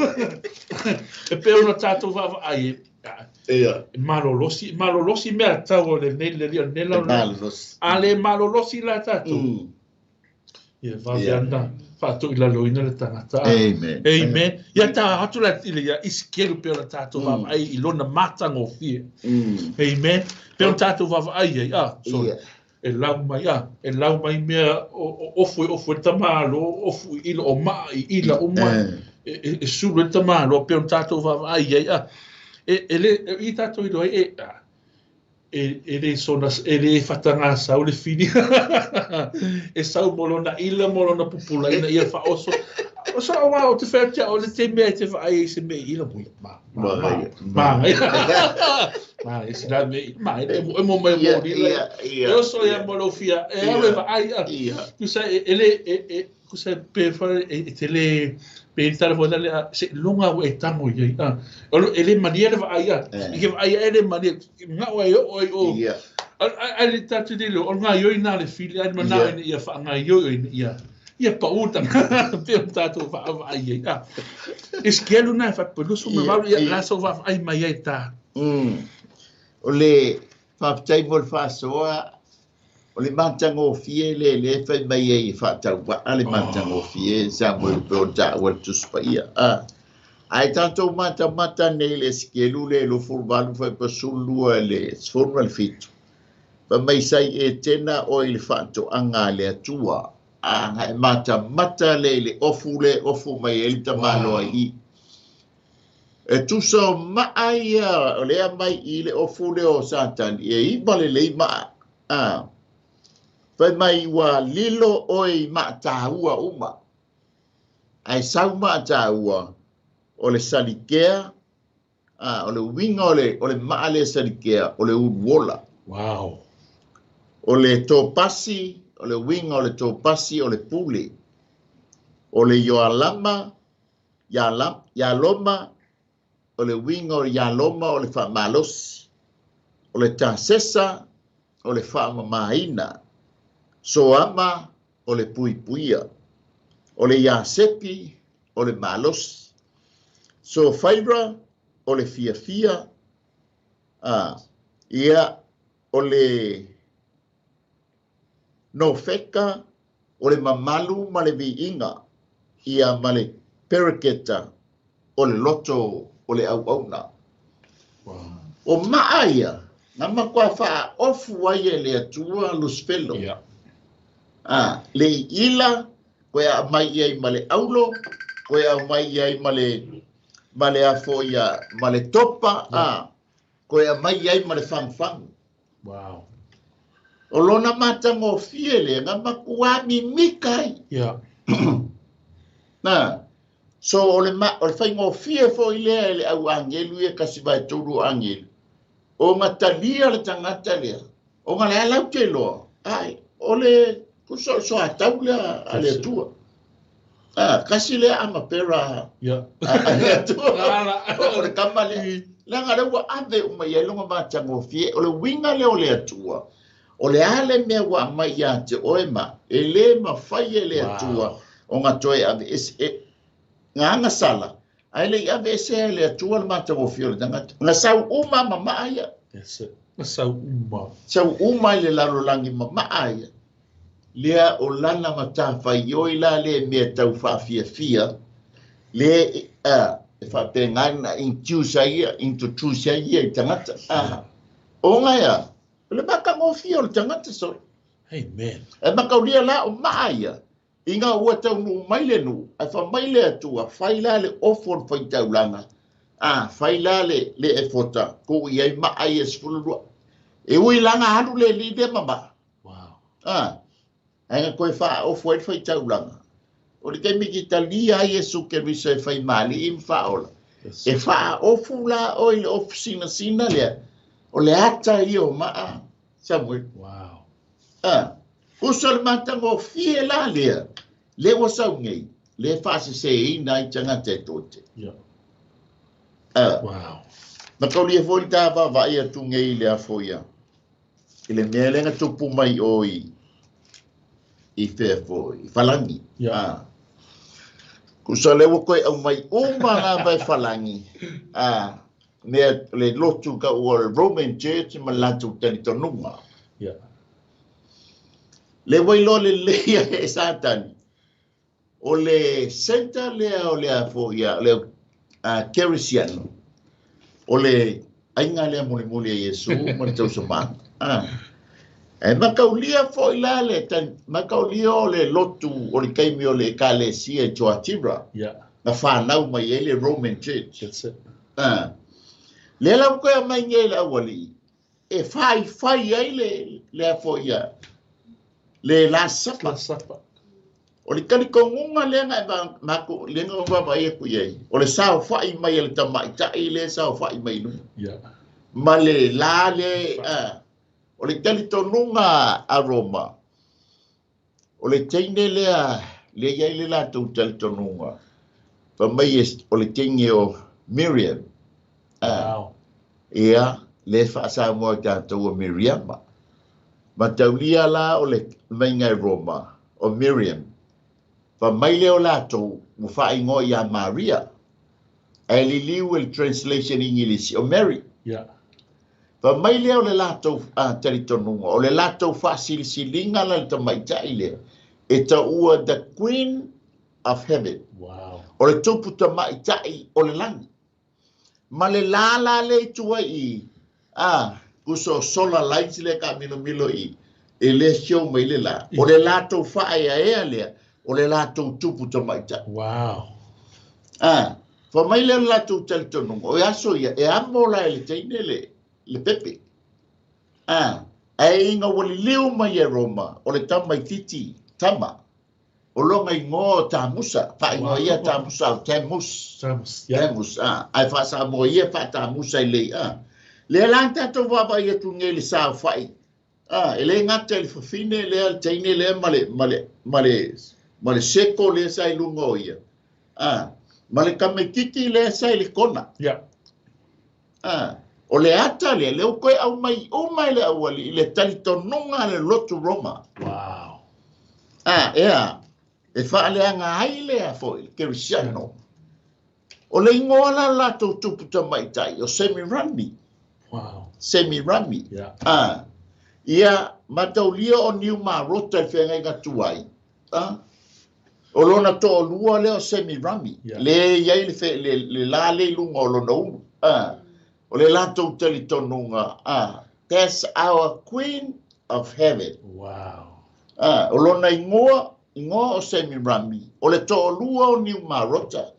E pei ona tatou vaavaai e, a, Ia. e malolosi, malolosi mea tau o lenei le alii o lenei lalolagi. Malolosi. A le malolosi la tatou. Ia vave ana faatoilaloina le tagata. Amen. Amen. Ia ta atu la i le ia Isikelu pe ona tatou vaavaai i lona matagofie. Amen. Pe ona tatou vaavaai ai, a, sorry. Ia. E lau mai, a, e lau mai mea o ofu e ofu e tamalo, ofu i ila o maa i ila uma, e sulu e tamalo, pe ona tatou vaavaai ai, a. E le, i tatou iloa ai, e, a, e le sona, e le fatagā sau le fili. E sau mo lona ila, mo lona pupula ina ia faaoso. O sa o o te whatia o le te mea e te vaai i se mea i ila mo ma, ma, ma, ma, ma, e si la mea, ma, e mo, e mo mai mo ni la. Ia, E oso ia ia. mo lo fia, e Ia. au e vaai a. Ia. Kusa e, e le, e, e, kusa pe whare, e, e te le, pe i tara whai le, a, se longa o e tango i ai, a. O lo, e le mania le vaai a. Eh. I ke vaai a e le mania, ngā o e o e o. Ia. A, a, a le tātou nei leo, o ngā ioi nā le fili, ai mana Ia. ina ia wha ngā ioi ina ia. Ia pa utanga, pe o tātou wha vaai ai, a. E skelu nā e whapeluso me Ia, waru ia ia. la so vaai mai ai tā. O le faafetai mo le faasoa, o le matagofie le le fai mai ai e faatauvaa le matagofie Samuel pe o taua le Tusi Paia. A. Ae tatou matamata nei le sikelu le 28 fuaiupu 12 le 17. Fai mai sai e tena o i le faatoaga a le Atua. A na e matamata le i le ofu le ofu mai ai le tamaloa i i. E tusa o maa ia, o lea mai i le ofu le o Satani, e iwa le lei maa. A. Fai mai ua lilo oe i maataua uma. Ae sau maataua o le salikea, a, o le uiga o le maa le salikea, o le uluola. Wow. O le topasi, o le uiga o le topasi o le pule. O le ioalama, ialoma, o le uiga o le ialoma o le faamalosi. O le tasesa, o le faamamaina. Soama, o le puipuia. O le iasepi, o le malosi. Sofaira, o le fiafia. A, ia, o le nofeka, o le mamalu ma le viiga. Ia ma le pereketa, o le loto, o le auauna. O maa ia, na matua faaofu ai e le Atua Lusifelo. A, le iila, koe aumai i ai ma le aulo, koe aumai i ai ma le, ma le a foi ia, ma le topa, a, koe aumai i ai ma le fagufagu. Wow. O lona matagofie lea, na matua mimika ai. Na, so o le, ma, o le faigofie foi lea e le au agelu ia 1/3 o agelu. O nga talia le tagata lea, o nga le lau te loa, ai, o le kuso so a tau lea a le Atua. Ah, kasi lea ama pera a le Atua. O le kama lea. Leaga lea ua ave uma i ai lona matagofie, o le uiga lea o le Atua. O le a le mea ua aumai ia te oe ma, e le mafai e le Atua o nga toe ave ese, e, nga agasala, ae le i ave ese e le Atua le matagofie o le tagata. Nga sau uma mamaa ia. That's it. Na sau uma. Sau uma i le lalolagi mamaa ia. Lea o lana matafaioi la le mea tau faafiafia, le e faapena na introduce ai ia, introduce ai ia i tagata. O nga ea, o le matagofie o le tagata sole. Amen. E makaulia la o maa ia, i ngā ua taunuu mai le nuu, ae fai mai le Atua, fai la le ofo o le faitaulaga, a, fai la le, le efota, tuu i ai maa ia 12. E ui langa alu le li le mama. Wow. A, ae nga koe faaofo ai le faitaulaga. O le taimi ki talia ai Iesu Keriso e fai maali'i ma faaola. Yes. E faaofu la oe i le ofu sinasina lea, o le ata ia o maa, Samuel. Wow. A, uso le matagofie la lea, le ua sau nei, le faaseseina ai tagata e tote. A, Wow. na kaulia foi le ta vaavaai atu nei i le afo ia, i le mea lea na tupu mai o i fea foi, i Falagi. A, kusa le ua koe aumai uma ngā vai Falagi. A, mea le lotu ka ua le Roman Church ma latou talitonuga. Le wailoa lelei ai e Satani. O le center lea o le afo ia, le Kerisiano. O le aiga lea mulimuli a Iesu ma le tausamana. E makaulia foi la le makaulia o le lotu o le taimi o le ekalesia i Tuatira. Na whanau mai ai le Roman Church. That's it. Le lau koe mai nei le aualii, e whai whai ai le, le afo ia, le Last Supper. Last Supper. O le talitonunga lea nga e mako, lea nga vaavaai atu i ai, o le saofa'i mai e le tamaita'i lea saofa'i mai i luma. Ma le la le, o le talitonuga a Roma, o le teine lea, lea i ai le latou talitonuga, fai mai o le teine o Miriam. Wow. Ia, le faasamoa i tatou o Miriama. Mataulia la o le maiga e Roma, o Miriam. Fai mai lea o latou, ua faaigoa ia Maria. Ae liliu e le translation Ingilisi o Mary. Fai mai lea o le latou talitonuga, o le latou faasilisiliga la le tamaita'i lea, e taua the Queen of Heaven. Wow. O le tupu tamaita'i o le lagi. Ma le la la le i tua i, a, kuso solar lights le ka milomilo i, e le show mai le la. O le latou faaeaea lea, o le latou tupu tamaita'i. Wow. A, fai mai lea o le latou talitonuga, o e aso ia, e amo la e le teine le pepe. A, ae ina ua liliu mai e Roma, o le tamaititi tama, o longa igoa o Tamusa, faaigoa ia Tamusa o Tamus. Tamus, yeah. Tamus, a, ae faasamoa ia faatamusa i lei, a. Lea la tatou vaavaai atu nei i le saofa'i, a, e le gata i le fafine lea, le teine lea ma le, ma le, ma le, ma le seko lea sa i luga o ia. A, ma le tamaititi lea sa i le kona. A, o le ata lea, lea ua toe aumai uma e le aualii i le talitonuga a le lotu Roma. Wow. A, ea, e faaleaga ai lea foi, le Kerisiano. O le igoa la latou tupu tamaitai, o Semirami. Wow. Semirami. A, ia, mataulia o Niu Marota i le feagaiga tuai. A, o lona toalua lea o Semirami. Le i ai le, le la le i luga o lona ulu. A, O le latou talitonuga, a, That's our Queen of Heaven. Wow. A, o lona igoa, igoa o Semirami, o le toalua o Niumarota,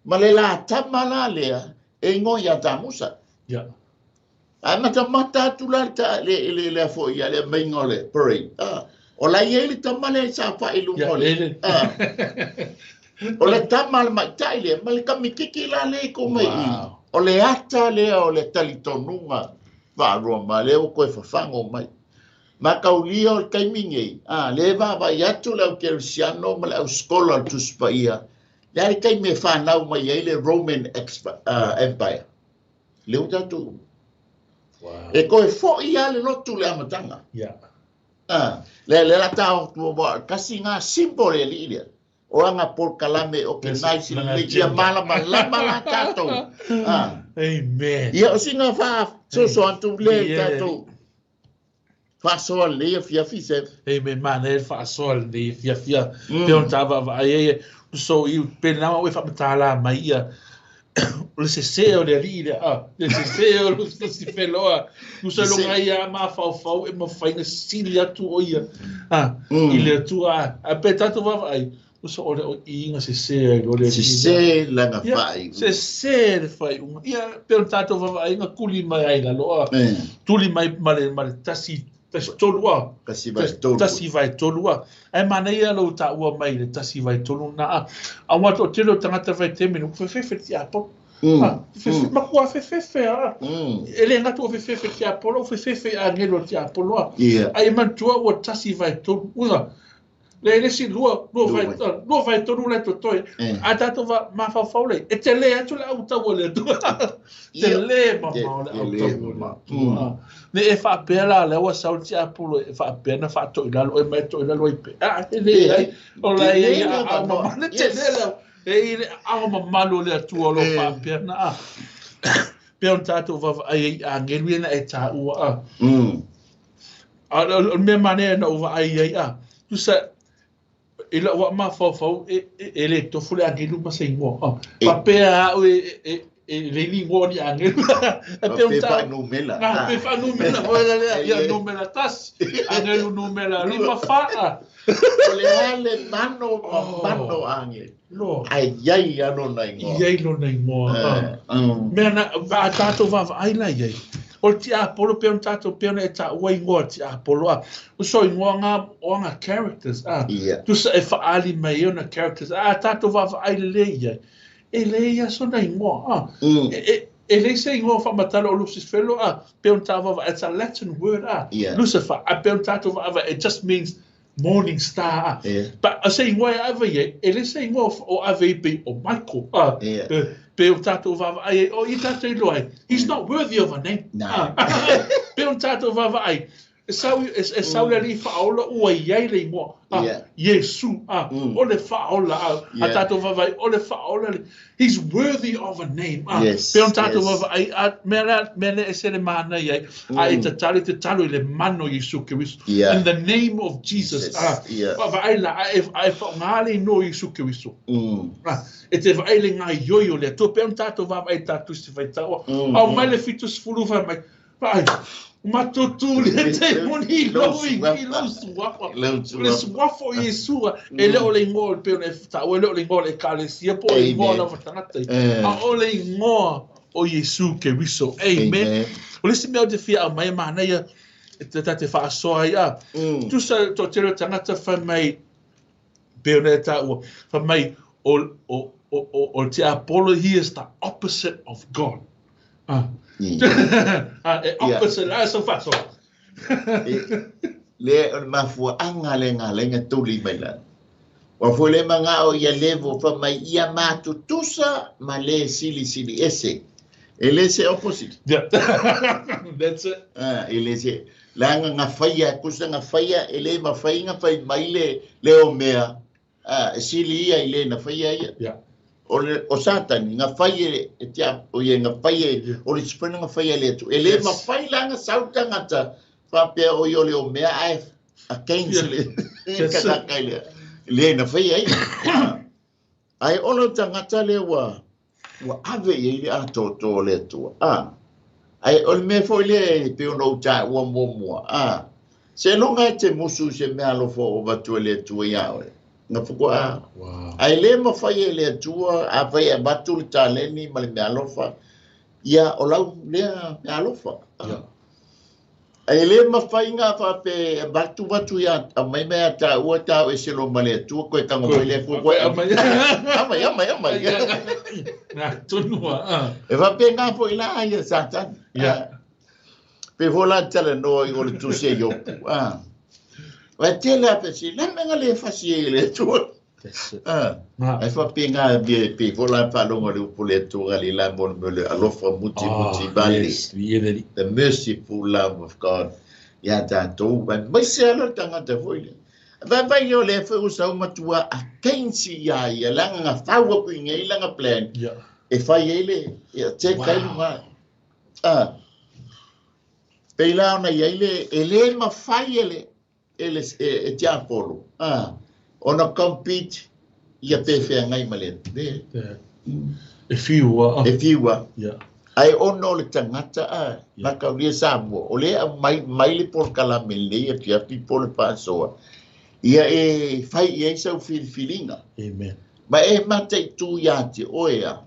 ma le la tama la lea, e igoa ia Tamusa. Ae matamata atu la le le le foi ia le meinga o le parade. Ah, o la i ai le tama lea i saofai i luga o le. Ah. O le tama a le ma'itai lea ma le kamititi la lea i koma i i. O le ata lea o le talitonuga faa-Roma lea ua toe fafago mai. Mataulia o le taimi nei, a, lea e vaavaai atu le au kerisiano ma le au skola o le Tusi Paia, le a le taimi e fanau mai ai le Roman Empire? Lea ua tatou. E toe fo'i lava le lotu i le amataga. A, lea lea la ta tasi ngā symbol e alii lea. O aga polokalame o ke nice lelei ia malamalama la tatou. A. Amen. Ia o sina faasoasoa atu lea i tatou faasoa lenei afiafi se. Amen. Manaia le faasoa lenei afiafi a. Pei ona ta vaavaai ai so i pe na o e faamatala mai ia o le sesē o le alii lea, a, le sesē o Lusifeloa. Tusa loga ia a mafaufau e mafai ona sili atu o ia a, i le Atua. A pe tatou vaavaai, tusa o le o i na sesē ai loa le alii. Sesē lana faaiuga. Sesē le faaiuga. Ia, pe ona tatou vaavaai na tuli mai ai lalo, a, tuli mai ma le tasi 13 a. 1 vae 3. 1 vae 3 a. Ae manaia lou taua mai le 1 vae 3 na a. Aua toatele o tagata vaitaimi ua fefefe le tiapolo. A, matua fefefe a. E le gata ua fefefe le tiapolo, ua fefefe i agelo le tiapolo a. Ae manatua ua 1 vae 3. Uiga, le le isi lua, 2 vae 3 le totoe. A tatou mafaufau le, e tele atu le autaua le Atua. Tele mamao le autaua le Atua. Ne e faapea la lea ua sau le tiapolo e faapea na faatoilalo e mai toilalo ai pe. A, e le ai. O la e ia a mamao. Le tele le e i le ao mamalu o le Atua o lo faapea na a. Pe ona tatou vaavaai ai i agelu ia na e taua a. A o le mea manaia na ou vaai ai a. Tusa i lau waa mafaufau e le tofu le agelu ma se igoa. Faapea au e le ni igoa ni agelu. E pe faanumela. Ah, pe faanumela foi la lea. Ia numera 1. Agelu numera 5 fa. O le a le mano ma mano agelu. Lo. Ai ai a lona igoa. I ai lona igoa. Mea na a tatou vaavaai la i ai. O le tiapolo pe ona tatou pe ona e taua igoa tiapolo a. O so igoa ngā o anga characters a. Tusa e whaali mai e ona characters a tatou vaavaai lelei i ai. E le ia sona igoa a. E le se igoa whaamatala o Lucifero a. Pe ona tā vaavaai. It's a Latin word a. Lucifer. A pe ona tatou vaavaai. It just means morning star a. But a se igoa e ave i ai, e le se igoa o ave i pe o Michael a. Pe o tatou vaavaai ai, o i tatou iloa ai. He's not worthy of a name. No. Pe o tatou vaavaai. E sau, e sau le alii faaola ua i ai le igoa. Iesu. O le faaola. A tatou vaavaai, o le faaola. He's worthy of a name. Pe o tatou vaavaai, a, mea lea, mea lea e se le manaia ai. A e tatalo, te talo i le mana o Iesu Keriso. In the name of Jesus. Vaavaai la, a e whaonga le igoa o Iesu Keriso. E te vaai le ngai ioi o le Atua. Pe ona tatou vaavaai tatou se faitaua. Au mai le 70 whai mai. Vaai, matutu le te moni i lou i lou suafa. Le suafa o Iesua. E le o le igoa pe ona e taua, e le o le igoa o le ekalesia, po o le igoa lava tagata. A o le igoa o Iesu Keriso. Amen. O le isi mea o te fia au mai e manaia e te tate whaasoa ai a. Tusa to tele o tangata whai mai pe ona e taua, whai mai o te Apollo, he is the opposite of God. Ah. E opposite, ah, so faasoa. Le o le mafuaanga le ngā lenga tuli mai la. Ua foi le mangao ia levo fa mai ia matutusa ma le sili sili ese. E le se opposite. Yeah. That's it. Ah, e le se la nga whaia, kusa nga whaia, e le ma whai nga whai mai le o mea, ah, e sili ia i le na whaia ia. O le o Satani, nga whai e tia, o ia nga whai e, o le sipana nga whai le atu. E le ma whai la nga sau tangata, whapea o i o le o mea ai, against le, kakakai le, le na whai ai. Ai o le tangata le ua ave i le atoto o le atua. Ah. Ae o le mea foi lea e pei ona ou taua muamua, a, seiloga e te musu i se meaalofa o avatu e le Atua iā oe, na faatoa. Ae le mafai e le Atua, afai e avatu le taleni ma le meaalofa, ia o lau lea meaalofa. Ae le mafai na faapea e avatu avatu ia aumai mea ia taua tau ese loa ma le Atua toe tago mai le Atua toe aumai aumai aumai aumai. Ngā tonu a. E faapena foi la ia Satani. Pei foi la talanoa i o le tusi a Iopu. Ae tele a fesili, le mea na le fasi ai e le Atua. Ae faapena pei foi la faalogo i le upu le Atua Galilea mo le mea o le alofa muti muti vale. The merciful love of God ia tatou, aemaise lava le tagata foi lea. Vaivai lea o lea foi ua sau matua against ia ia leaga na fau atu i nei lana plan e fai ai le ia check ai luga. Pei la ona i ai le e le mafai e le e le e tiapolo ona compete ia pe feagai ma le le. E fiua. E fiua. Ae ona o le tagata a makaulia Samoa o lea aumai mai le polokalame lenei afiafi po o le faasoa ia e fai i ai sau filifiliga. Amen. Ma e mataitu ia te oe a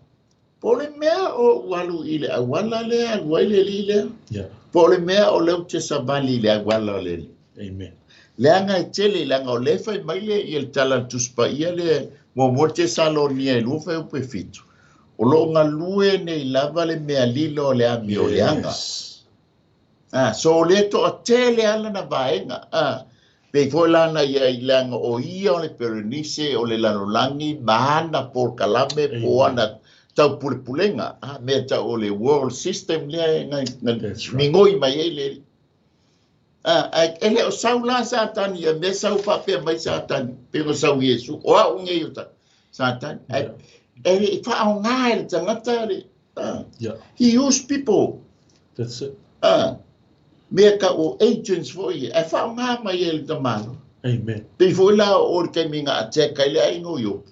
po o le mea o ou alu i le auala lea alu ai le alii lea. Po o le mea o lea ou te savali i le auala o le alii. Amen. Leaga e tele, leaga o lea e fai mai le ia le tala a le Tusi Paia lea muamua Tesalonia e 2 fuaiupu e 7. O lo o galue nei lava le mea lilo o le amioleaga. So o lea toatele lava lana vaega. Pei foi la na ia i leaga o ia o le Perenise o le lalolagi ma ana polokalame po o ana taupulepulega. Mea tau o le world system lea e migoi mai ai le Ae e le o sau la Satani ia mea sau faapea mai Satani, pei ona sau Iesu, o au nei o Satani. Ae e le i faaaoga e le tagata le, he use people. That's it. Mea tau o agents foi ia, ae faaaoga mai e le tamaloa. Amen. Pei foi la o le taimi na attack ai le aiga o Iopu.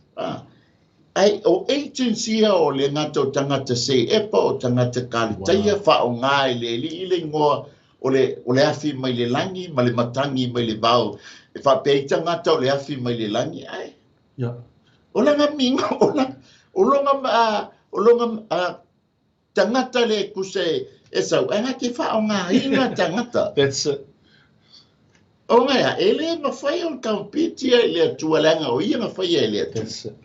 Ae o agents ia o le gata o tagata seepa, o tagata kalitaia, faaaoga e le alii le igoa o le, o le afi mai le lagi ma le matagi mai le vao. E faapea ai tagata o le afi mai le lagi, ae o lana miga, o lana, o lona, o lona tagata le tusa e sau, ae na te faaaogaina tagata. That's it. O nga e le mafai ona compete ia i le Atua leaga o ia na faia e le Atua. That's it.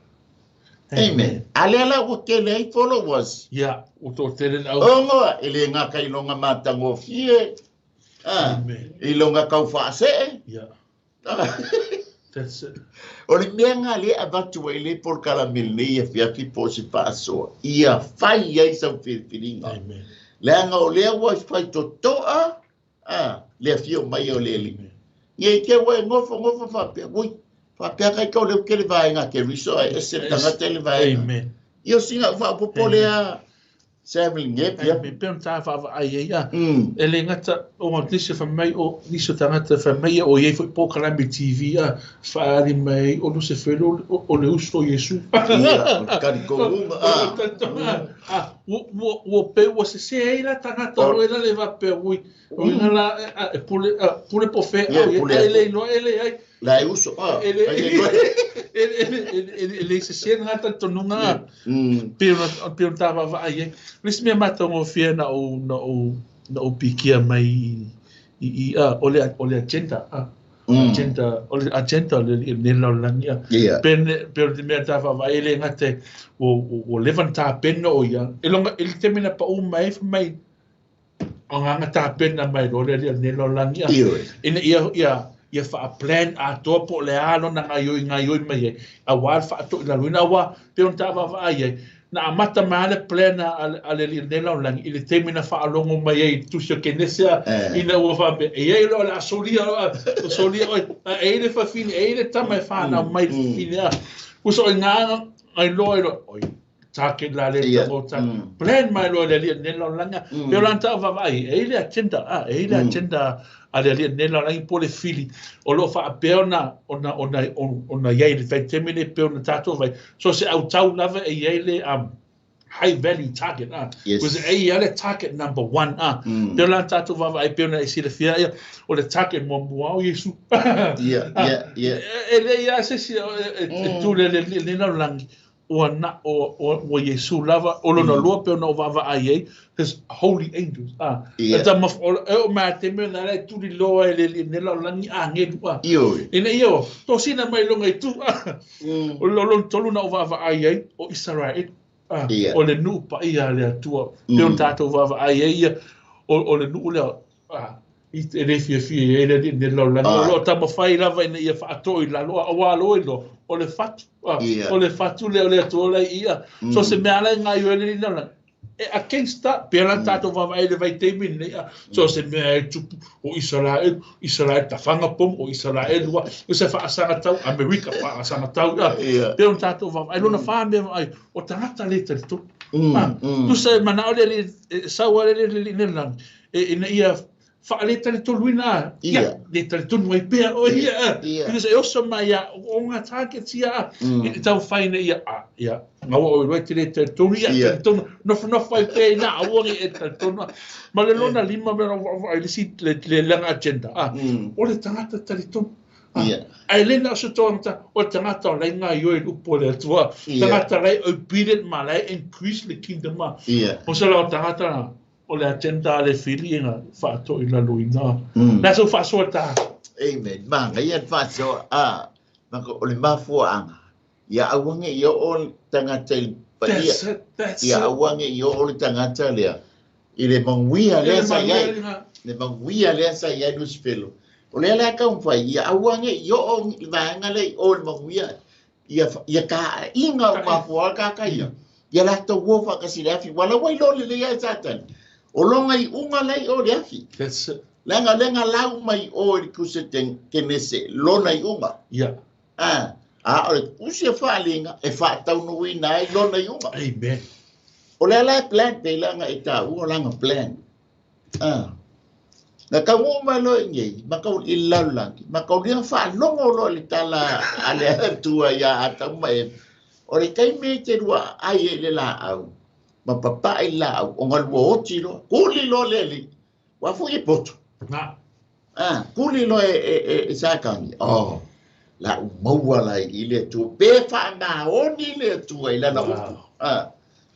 Amen. A lea la ua tele ai followers. Yeah, ua toatele le au. O ngoa, e le gata i lona matagofie, Amen. i lona taufaasee. Yeah. That's it. O le mea nga lea avatu ai le polokalame lenei afiafi po o se faasoa, ia fai ai sau filifiliga. Amen. Leaga o lea ua fai totoa, le afio mai o le alii. Ia i te ua e nofo nofo faapea, ui, faapea kai ka o leu kele vaega ke riso ae ese le tagata i le vaega. Amen. Ia o sina faaopoopo lea Samuel Ngepi. Amen. Pe ona tā vaavaai ai a. E le gata o ngā nisi whai mai o nisi o tagata whai mai o iai foi polokalame TV a whaari mai o Lucifer o le uso o Iesu. Ia, o le talitonunga. Ua pe ua sese ai la tagata o la le faapea ui o ina la e pule pule po fe au e le iloa e le ai. La e uso. E le sese ngā talitonunga. Pei ona tā vaavaai ai. O le isi mea matagofie na ou pikia mai i o le agenda. Agenda, o le agenda o le lalolagi. Pei o le mea tā vaavaai e le gata ua leva ona tapena o ia. E le taimi na pau mai ai fai mai o ngā tapena mai loa le alii o le lalolagi. Ina ia whaaplan atoa po le a lona ngaioi ngaioi mai ai. Aua le faatoilaloina, aua pei ona tā vaavaai ai. Na amata mai le plan a le alii o le lalolagi i le taimi na faalogo mai ai i le tusi o Kenese ina ua faapea, e iai loa o le a solia loa, solia oe, a e i le fafine, e i le tama e whanau mai le fafine a. Uso o ngā ngai loa i loa, oi, target la le tamo ta plan mai loa le alii o le lalolagi. Pei o lana tā vaavaai, e i le agenda, e i le agenda a le alii o le lalolagi po le fili, o lo faapea ona iai le vaitaimi nei pei ona tātou vai. So se autau lava e iai le high value target a. Yes. Because e ia le target number one a. Pei ona tatou vaavaai pei ona e silafia ia, o le target muamua o Iesu. Ia, ia, ia. E leai lava se isi e tu le le lalolagi ua na o ua Iesu lava, o lona lua pei ona ou vaavaai ai, his holy angels a. Ia. E tama e oo mai lava i le taimi lena la e tuliloa e le alii o lenei lalolagi agelu a. Ioe. Ina ia tosina mai luga i tu a. O le lona tolu na ou vaavaai ai, o Isaraelu. Ia. O le nuu paia a le Atua. Pei ona tatou vaavaai ai ia, o le nuu lea e le fiafia i ai le alii o lenei lalolagi. O lo o taumafai lava ina ia faatoo i lalo, aua loa iloa, o le fatu. O le fatu lea o le Atua la i i. So se mea la e gaoioi ai le alii o lenei lalolagi, e against that. Pei la tatou vaavaai i le vaitaimi lenei, so se mea e tupu, o Isaraelu, Isaraelu tafaga pomu, o Isaraelu a, o se faasagatau, Amerika faasagatau, pei ona tatou vaavaai, lona fa mea vaai, o tagata le talitonu. Tusa e manao le alii, e sau lava le alii i le lagi, ina ia faaletalitoluina a, ia, le talitonu ai pea oe ia, a. Because e oso mai ia, o ngā targets ia, a, i taumafai ina ia, a, ia, ngaua oe loa e te le talitonu, ia, talitonu, nofonofo ai pea ina, aua ne i e talitonu, a. Ma le lona lima mea na ou vaavaai i le isi, le lana agenda, a, o le tagata talitonu. Ae le na o se tagata, o le tagata o la e gaoioi i le upu a le Atua, tagata la e obedient ma la e increase le kingdom, a. O se la o tagata na, O le agenda a le filiga faatoilaloina. Le a sau faasoa ta. Amen. Manaia le faasoa a maka o le mafuaaga ia aua ne i oo le tagata i le paia. That's it, that's Ia it. aua ne i oo le tagata lea i le manuia lea sa i ai. Le manuia lea sa i ai Lusifelo. O lea la e taumafai ia aua ne i oo le vaega lea i o i le manuia ia ia taaiga o mafuaaga tagata ia, ia latou o faatasi i le afi, ua laua iloa lelei lava e Satani, o lona iuga la i o i le afi. That's it. Leaga o lea na lau mai o i le tusi a Kenese lona iuga. Yeah. A, a o le tusi a Faaliga e faataunuuina ai lona iuga. Amen. O lea la e plan pei leaga e taua lana plan. A, na taunuu mai loa i inei, ma tau, i le lalolagi, ma taulia faalogo loa i le tala a le Atua iā Atamu ma Eva, o le taimi e te lua aai ai i le laau, ma papae i le laau, ona lua oti loa, kuli loa le Alii, ua foi e poto. Na. A, kuli loa e, e, e, e Satani, oh, la u maua la i le Atua, pe faamaoni le Atua i lana upu. A,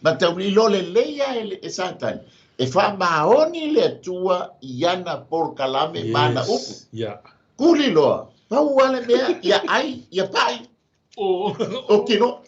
ma taulilo lelei lava e, e Satani, e faamaoni le Atua i ana polokalame ma ana upu. Yeah. Kuli loa, pau lava le mea, ia ai, ia pai. O kino.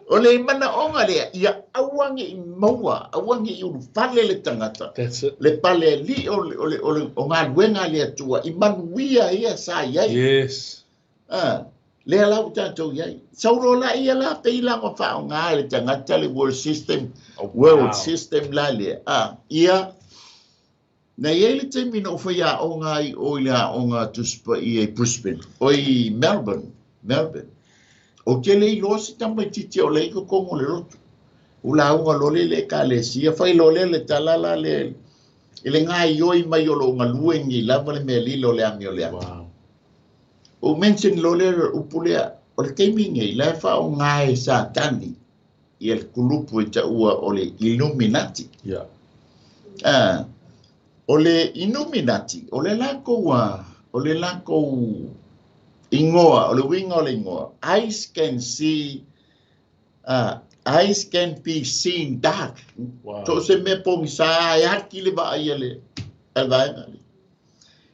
O le manaoga lea, ia aua ne i maua, aua ne i ulufale le tagata. That's it. Le pale alii o le, o le, o le, o galuega a le Atua i manuia ia sa i ai. Yes. A, lea la ua tatou i ai. Sau loa la ia la pei la ua faaaoga e le tagata le world system, world system la lea. A, ia, na i ai le taimi na ou faiaoga ai o i le aoga Tusi Paia i Brisbane, o i Melbourne, Melbourne. Ou te le iloa se tamaitiiti o la e i totonu o le lotu. Ou lauga loa lea i le Ekalesia, fai loa lea le tala la lea i le gaoioi mai o lou galue nei lava le mea lilo o le amio leaga. Wow. Ou mention loa lea le upu lea, o le taimi nei, la e faaaoga e Satani ia le kulupu e taua o le Illuminati. Yeah. Ah, o le Illuminati, o le lakou, o le lakou ingoa, o le uiga o le ingoa, eyes can see, eyes can be seen dark. Wow. So o se mea pogisa e aki le vaai a le, a le vaega lea.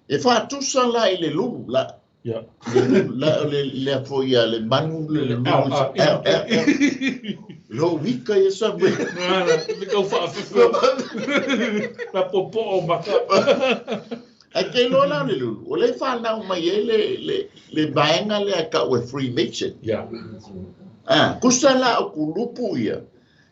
E faatusa la i le lulu, la, Yeah. le lulu, la, o le, lea foi a le manu, le, le lulu, Au, au, au, au, au. Lo wika ia sa mea. Nana, le kau whaawhiwhi. La popo o maka. Ae ke iloa la o le lulu, o lea e fanau mai ai le, le, le vaega lea e tau e Freemason. Yeah. Ah, kusa la o kulupu ia,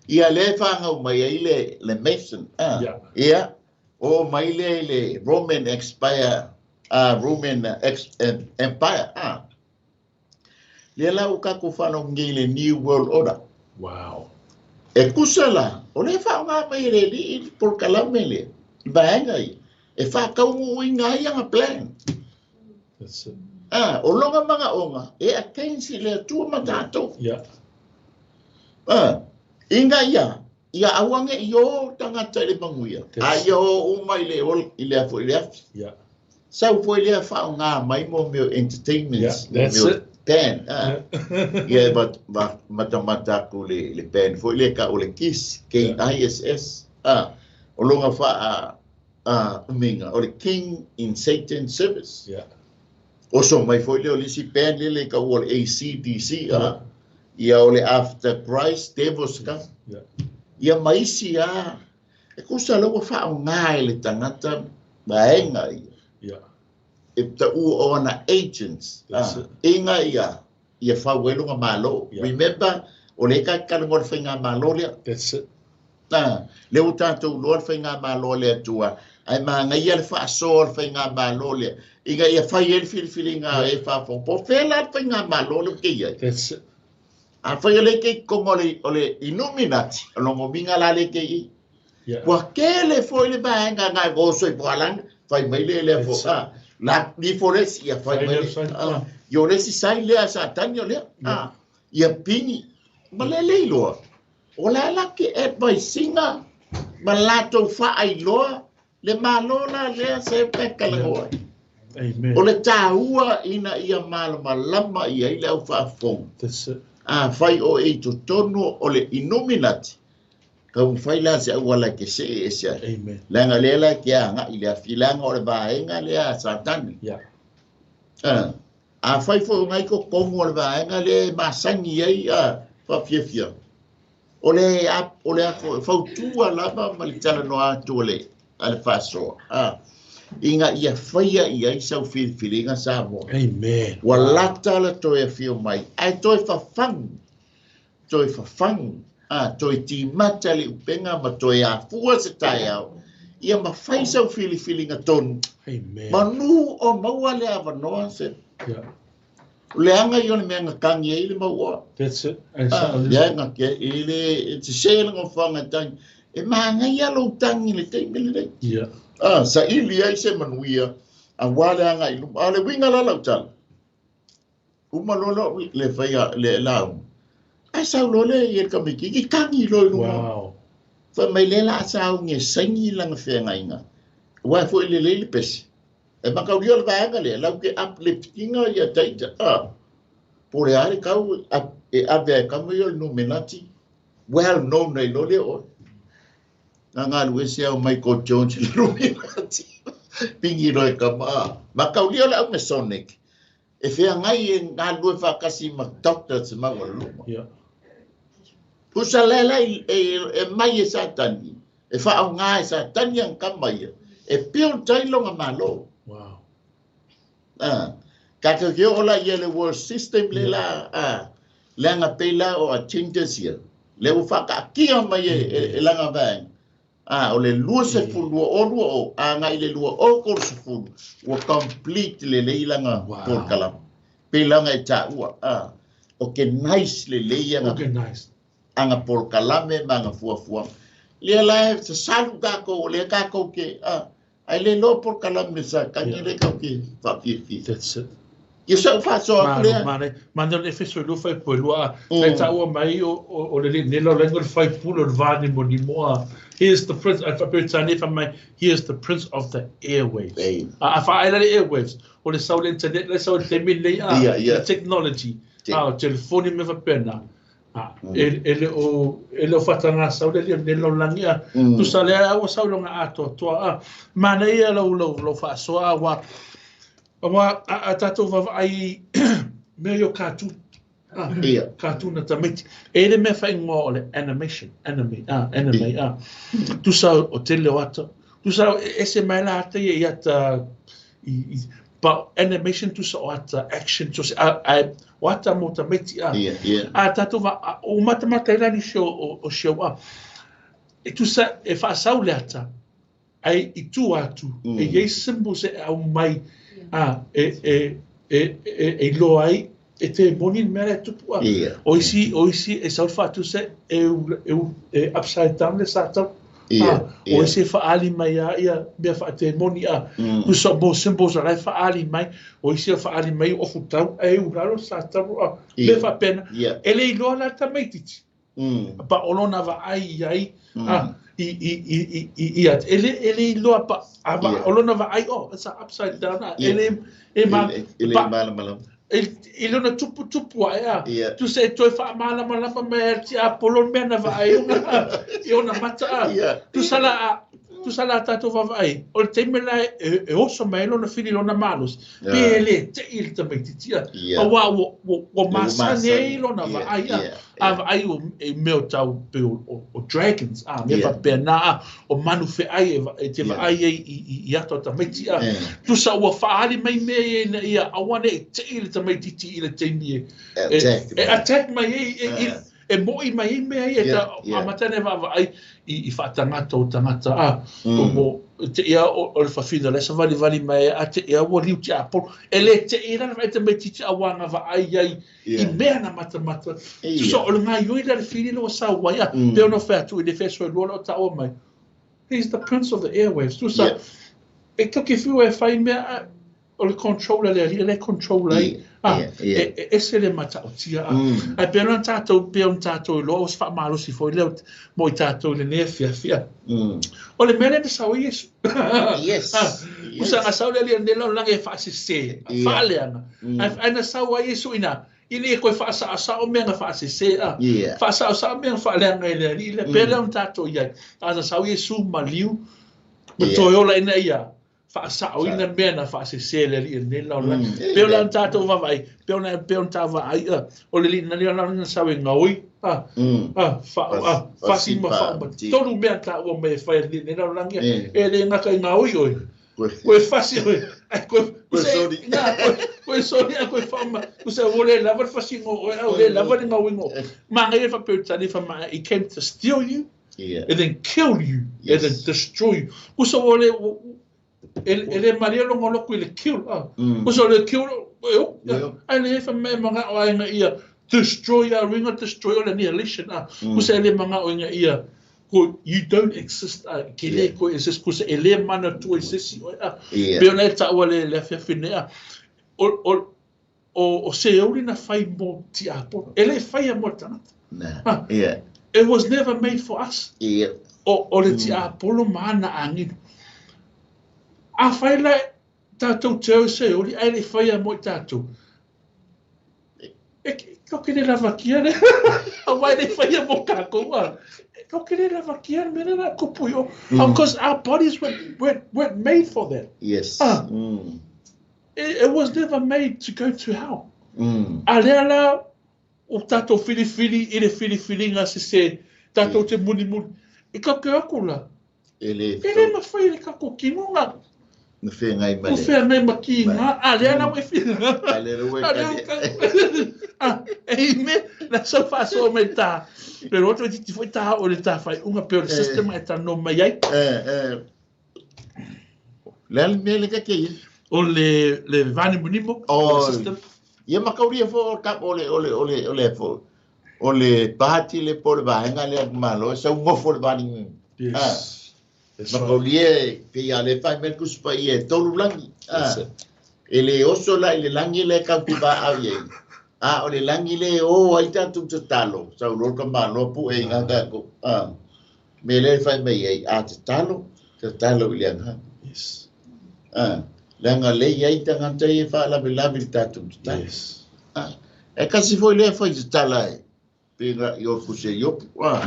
ia lea e fanau mai ai le, le Mason. Ah, Yeah. ia, o mai lea i le Roman Expire, Roman Ex, Empire. Ah. Lea la ua tatou faalogo nei i le New World Order. Wow. E tusa la, o lea e faaaoga mai e le alii le polokalame lea, i vaega ia, e faataunuuina ai ana plan. That's it. Ah, o lona manaoga, e against i le Atua ma tatou. Yeah. Ah, Ina ia, ia aua ne i o tagata i le manuia, a ia o uma i le i le foi le afi. Sau foi lea faaaoga mai mo mea o entertainments, Yeah, that's mo mea o it. band. Ia e matamata atu le le band foi lea tau o le Kiss, K-I-S-S. O lona faa umiga o le King in Satan's Service. Oso mai foi lea o le isi band lele e taua o le AC/DC. Ia o le After Christ, Devil's Come. Ia ma isi lava. E tusa la ua faaaoga e le tagata vaega ia. E taua o ana agents. Ina ia ia fau ai lona Malo. Remember, o lea ta te talanoa i le faigamalo lea. That's it. Lea ua tatou iloa le faigamalo a le Atua, ae manaia le faasoa o le faigamalo lea, ina ia fai ai le filifiliga a e faafofoga. Po o fea la le faigamalo lea ou te i ai? That's it. Afai o lea e te i totonu o le Illuminati, o lona uiga la lea e te i. Ua tele foi le vaega na e oso i Pualani, fai mai le lea fo, la ifo le isi, ia fai mai le, ia o le isi sai lea Satani o lea, ia pigi, ma le le iloa. O le a la ke advice ina ma latou faailoa le Malo la lea se e talanoa ai. Amen. O le taua ina ia malamalama i ai le au faafofoga. That's it. Afai oe i totonu o le Illuminati, taumafai la se auala e te see ese ai. Amen. Leaga lea la e te agai i le afi, leaga o le vaega lea a Satani. Afai foi o nai totonu o le vaega lea e masani ai a faafiafia, o le o le fautua lava ma le talanoa atu a le faasoa, ina ia faia i ai sau filifiliga Samoa. Amen. Ua lata le toe afio mai, ae toe fafagu, toe fafagu, toe timata le upega ma toe afua se taeao, ia mafai sau filifiliga tonu. Amen. Manu o maua le avanoa se. O le aga ia o le mea na tagi ai le mauoa. That's it. Lea na ke i le e te se le ngofoanga e tagi. E manaia lou tagi i le taimi lenei. Saili ai se manuia, aua le agai i luma. A o le uiga la lau tala, uma loa lou le faia le lauga, ae sau loa le i le tamaitiiti, tagi loa i luga. Wow. Fai mai lea la a sauni e saini lana feagaiga, aua e foi lelei le pese. E mataulia le vaega lea, lau te uplift ina ia taita, po o le a le tau e ave ai kama ia o le Numenati, well known ai loa lea oe. Na galue se au Michael Jones i le Numenati, pigi loa e kama, Mataulia le au Masonic, e feagai e galue faatasi ma doctors maualuluga. Pusa lea la e mai e Satani, e faaaoga e Satani ana tama ia, e build ai lona Malo. Wow. Tatou te oo la ia i le world system le la, leaga pei la o agendas ia, lea ua faataatia mai e lana vaega. O le 2020 agai i le 2030 ua complete lelei lana polokalame. Pei lana e taua, organize lelei ana Organized. Ana polokalame ma ana fuafuaga. Lea la e sasalu tatou, o lea tatou te, ae le iloa polokalame sa tagi lea tatou te faafiafia. That's it. Ia sa ou faasoa atu lea. Mano, mano, mano le Efeso e lua faipule e lua, a, sa e taua mai o le alii nei lalolagi o le faipule o le vanimolimo, a, he is the prince, a faa-Peretania fai mai, he is the prince of the airwaves. A, a faaela le airwaves, o le sau le internet, le sau i le taimi lenei, a, le technology, a, o telefoni ma mea faapena. A, e le o, e le o faatagasau le alii o lenei lalolagi, a, tusa lea ua sau i lona atoatoa, a, manaia lau, lau, lau faasoa, a, ua, Aua a tatou vaavaai i mea ia o cartoon, cartoon a tamaiti, e i ai le mea faaigoa o le animation, anime, anime, tusa o tele o ata, tusa e ese mai la ata ia i ata, i, but animation tusa o ata action, tusa, a, o ata mo tamaiti, a tatou va, o matamata ai la nisi o show, e tusa e faasau le ata, Ai i tua atu, e i ai symbols e aumai a, e, e, e, e, e iloa ai e te moni le mea la e tupu a. O isi, o isi e sau le faatusa e, e, e upside down le satau. O isi e faaali mai a ia mea faatemoni a. Tusa mo symbols a la e faaali mai, o isi e faaali mai o ofutau, e ulalo satau a. Mea faapena. E le iloa la tamaitiiti. Pa o lona vaai i ai i i i i i i e le e le iloa pa a va o lona vaai oh it's upside down e le e ma e le malamalama e i lona tuputupu ae a tusa e toe faamalamalama mai e le tiapolo le mea na vaai i ona mata a tusa la a tusa la tatou vaavaai o le taimi la e oso mai ai lona fili lona malosi pe e le tei le tamaitiiti a auā ua masani ai lona vaai a a vaai i mea o tau pei o dragons a mea faapena a o manu feai e te vaai ai i ata o tamaiti a tusa ua faaali mai mea ia ina ia aua ne i tei le tamaitiiti i le taimi e e attack mai ai e moʻi mai ai mea ia e ta amata ai ona vaavaai i faatagata o tagata a mo te ia o le fafine o la e savalivali mai a te ia ua liu tiapolo e le tei la le vaai tamaitiiti auā na vaai ai i mea na matamata. So, o le gaioi lea le fili lea ua sau ai, a, pei ona fai atu i le Efeso e lua lea o taua mai, He's the prince of the airwaves. Tusa, e toki fiu e fai mea, a, o le control a le alii, lea e control ai, a, e ese le matautia, a. Ae pei ona tatou, pei ona tatou iloa, o se faamalosi foi lea mo i tatou i lenei afiafi, a. O le mea lea na sau ai Iesu. Yes. Tusa na sau le alii o lenei lalolagi e faasese, faaleaga. Ae na sau ai Iesu ina, ina ia koe faasaosao mea na faasese a. Faasaosao mea na faaleaga e le alii lea. Pea lea ona tatou i ai. A na sau Iesu maliu, ma toe ola ina ia faasaoina mea na faasese e le alii o lenei lalolagi. Pei o le ona tatou vaavaai, pei ona pei ona ta vaai a, o le alii na lalolagi na sau e gaoi a, a, fa, a, fasi ma faauma. Tolu mea na taua mai e fai e le alii o lenei lalolagi a, e le gata i gaoi oe, koe fasi oe, ai koe, Koe soli. Na, koe, koe soli a koe faauma. Tusa ua le lava le fasiga o oe, a ua le lava le gaoiga o oe. Manaia le faa-Peretania fai mai, he came to steal you, and then kill you, and then destroy you. Tusa ua le, e le malie lona loto i le kill, a. Tusa o le kill, e o, ae leai fai mai e manao ai ina ia destroy a uiga destroy o le annihilation, a. Tusa e le manao ina ia, ko you don't exist, a, ke le koe exist, tusa e le manatua i se isi oe, a. Pei ona e taua le afiafi nei, a. O, o, o, o Seoli na fai mo tiapolo. E le faia mo le tagata. Na. Ah, Yeah. It was never made for us. Yeah. O, o le tiapolo ma ana agelu. Afai la tatou te o i Seoli, ae le i faia mo i tatou. E, kou ke le lavakia le. Auā e le i faia mo kakou a. E kou ke le lavakia le mea lea la kupu i o. Because our bodies weren't made for that. Yes. Ah. It was never made to go to hell. A lea la o tatou filifili i le filifiliga sese, tatou te mulimuli. I ka ke aku la. E le E le mafai e le kakou kino na. Na feagai ma le. Feagai ma kiga, a lea la ua e fia. A lea la ua e kali. A, e i mea, na sau faasoa mai ta. Pero o toeitiiti foi ta o le ta faaiuga pe o le system e talanoa mai ai. Le a le mea le ka kēia? O le, le vānimonimo, o le system. Ia ma kaulia foi o ka, o le, o le, o le, o le foi, o le pāti le po le vaega lea le Malo e sau nofo le vānimonimo. Yes. Ah. That's Ma right. kaulia e pei a le fai mai le Tusi Paia e tolu lagi. Ah. That's it. E le oso la i le lagi lea e kau te vaau i ai. A o le lagi lea e o ai tatou tatalo, sau loa ka Malo pu'e i ngā tatou. Ah. Mea lea e fai mai ai, a tatalo, tatalo i le agaga. Yes. A, leaga lea i ai tagata ia e faalavelave i le tatou tatalo. Yes. A, e kasi foi lea fai tatala e, pena i o kuse Iopu. A,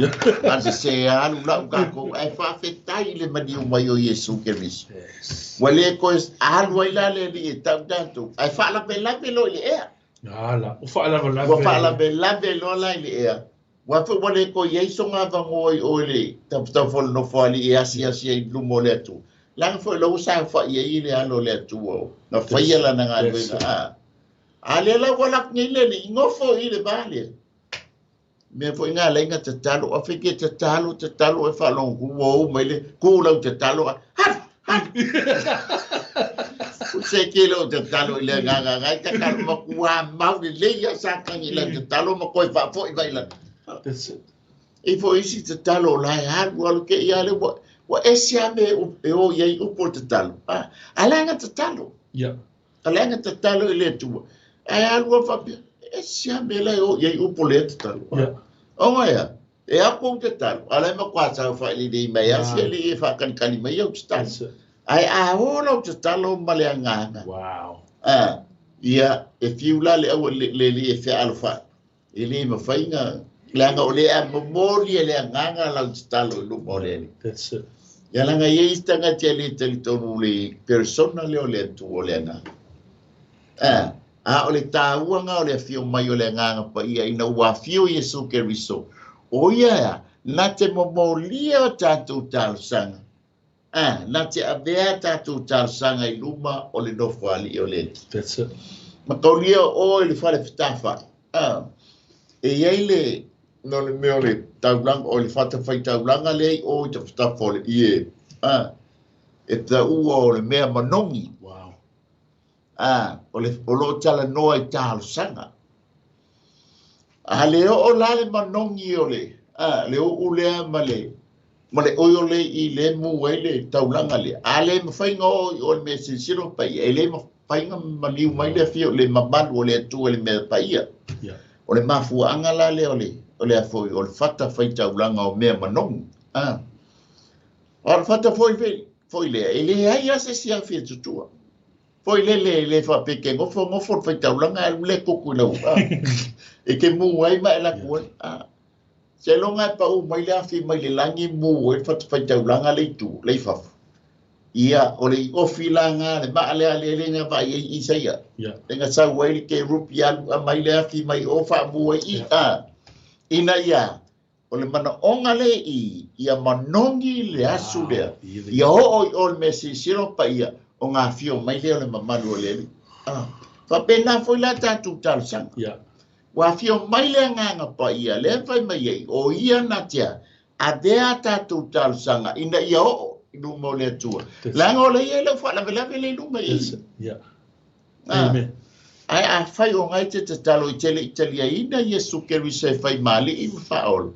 a se se alu lau kākou, ae faafetai i le maliu mai o Iesu Keriso. Yes. Ua le koe alu ai la le alii e tau tatou, ae faalavelave loa i le ea. Ala, ua faalavelave. Ua faalavelave loa la i le ea. Aua foi ua le toe i ai sona avanoa i o i le tafatafa o le nofoalii e asiasi ai i luma o le Atua. Leaga foi o la ua saofai ai i le alo o le Atua o na faia lana galuega. A, a lea la ua alu atu nei le alii, nofo i le va lea. Mea foi na alai na tatalo, afe ke tatalo, tatalo e faalogo atu ua ou mai le ku lau tatalo, a, halu, halu. Se ke le o tatalo i le agaga ngai tatalo ma kua mau lelei a sa tangi lau tatalo ma koe faafoi mai lana. That's it. E foi isi tatalo o la e alu alu ke ia le ua, ua ese a me e o i ai upu o le tatalo. A, a la nga tatalo. Yeah. A la nga tatalo i le Atua. Ae alu a faapea, ese a me la e o i ai upu o le tatalo. Yeah. Ona ea, e ao kou tatalo, a o la e matua saofai lelei mai lava si alii e faakalikali mai au tatalo. Ae a o lau tatalo ma le agaga, a, ia, e fiu la le aua le alii e fealofai, e le mafai na, leaga o lea e momoli e le agaga lau tatalo i luma o le Alii. Ia leaga e i ai isi tagata e le talitonu i le persona lea o le Atua o le Agaga. A, a o le taua na o le afio mai o le Agaga Paia ina ua afio Iesu Keriso, o ia ea, na te momolia o tatou talosaga, a, na te avea a tatou talosaga i luma o le Nofoalii o le Alii. That's it. Mataulia o i le fale fetafai, a, e i ai le, no le mea o le taulaga, o le fatafaitaulaga lea i o i tafatafa o le ie, a, e taua o le mea manogi. Wow. A, o le, o lo o talanoa i talosaga. A le oo la le manogi o le, a, le uu lea ma le, ma le oiole i le mu ai le taulaga lea. A le mafai na oo i o le mea silasila paia, e le mafai na maliu mai le afio, le mamalu o le Atua i le mea paia. Yeah. O le mafuaaga la lea o le, o le afoi, o le fatafaitaulaga o mea manogi. A, o le fata foi, foi lea, e leai lava se isi afi e tutua. Foi lele e le faapea ke nofo nofo le faitaulaga ae alu lea kuku i lau a. E te mu ai ma e alu atu ai. A. Seiloga e pau mai le afi mai le lagi mu ai le fatafaitaulaga le i tua, le i fafo. Ia, o le iofi la nga le maa lea le le nga vaai ai Isaia. Yeah. Le nga sau ai le kerupi alu aumai le afi mai o faamu ai i a. Ina ia O le manaoga lea i ia manogi le asu lea, ia oo i o le mea silasila o paia, o ga afio mai lea o le mamalu o le Alii. Ah, faapena foi la tatou talosaga. Yeah. Ua afio mai le Agaga Paia, lea e fai mai ai, o ia na te avea a tatou talosaga ina ia oo i luma o le Atua. Leaga o lea e i ai lau faalavelave lea i luma i i. Yeah. Ah. Amen. Ae afai o gai te tatalo i te le i taliaina Iesu Keriso e fai ma Alii ma Faaola,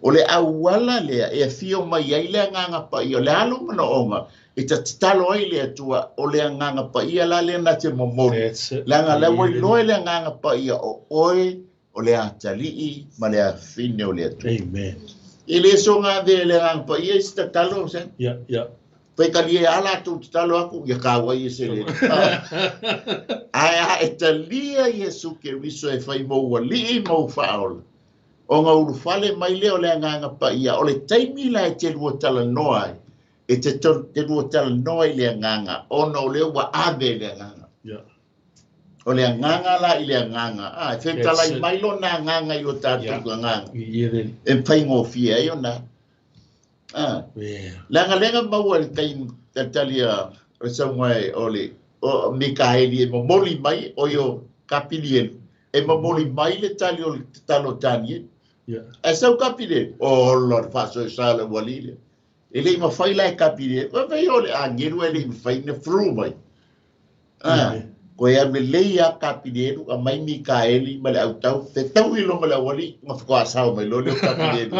o le auala lea e afio mai ai le Agaga Paia, o le a lou manaoga e ta tatalo ai i le Atua, o le Agaga Paia la lea na te momoli, That's it. leaga la ua iloa e le Agaga Paia o oe o le atalii ma le afine o le Atua. Amen. E le soga avea e le Agaga Paia i se tatalo, se? Yeah, yeah. Faitalia a latou tatalo atu, ia kāua ia se le. Ae a e talia Iesu Keriso e fai mou alii ma ou faaola, ona ulufale mai lea o le Agaga Paia, o le taimi la e te lua talanoa ai, e te, te lua talanoa i le Agaga, ona o lea ua ave le Agaga. Yeah. O le Agaga la i le Agaga, a, e fetalai mai lona Agaga i o tatou Yeah. agaga, Yeah. e faigofie ai ona. Ah. Yeah. Leaga lea na maua i le taimi talitali a le sauga e o le o Mikaeli e momoli mai o io Kapilielu e momoli mai le tali o le tatalo a Tanielu. Yeah. Ae sau Kapilielu, ola le faasoesa le ualii lea. E le i mafai la e Kapilielu, fai o le agelu e le i mafai na flu mai. Ah, koe alu lelei lava Kapilielu, aumai Mikaeli ma le autau, fetaui loa ma le aualii, ona faatoa sao mai loa lea o Kapilielu.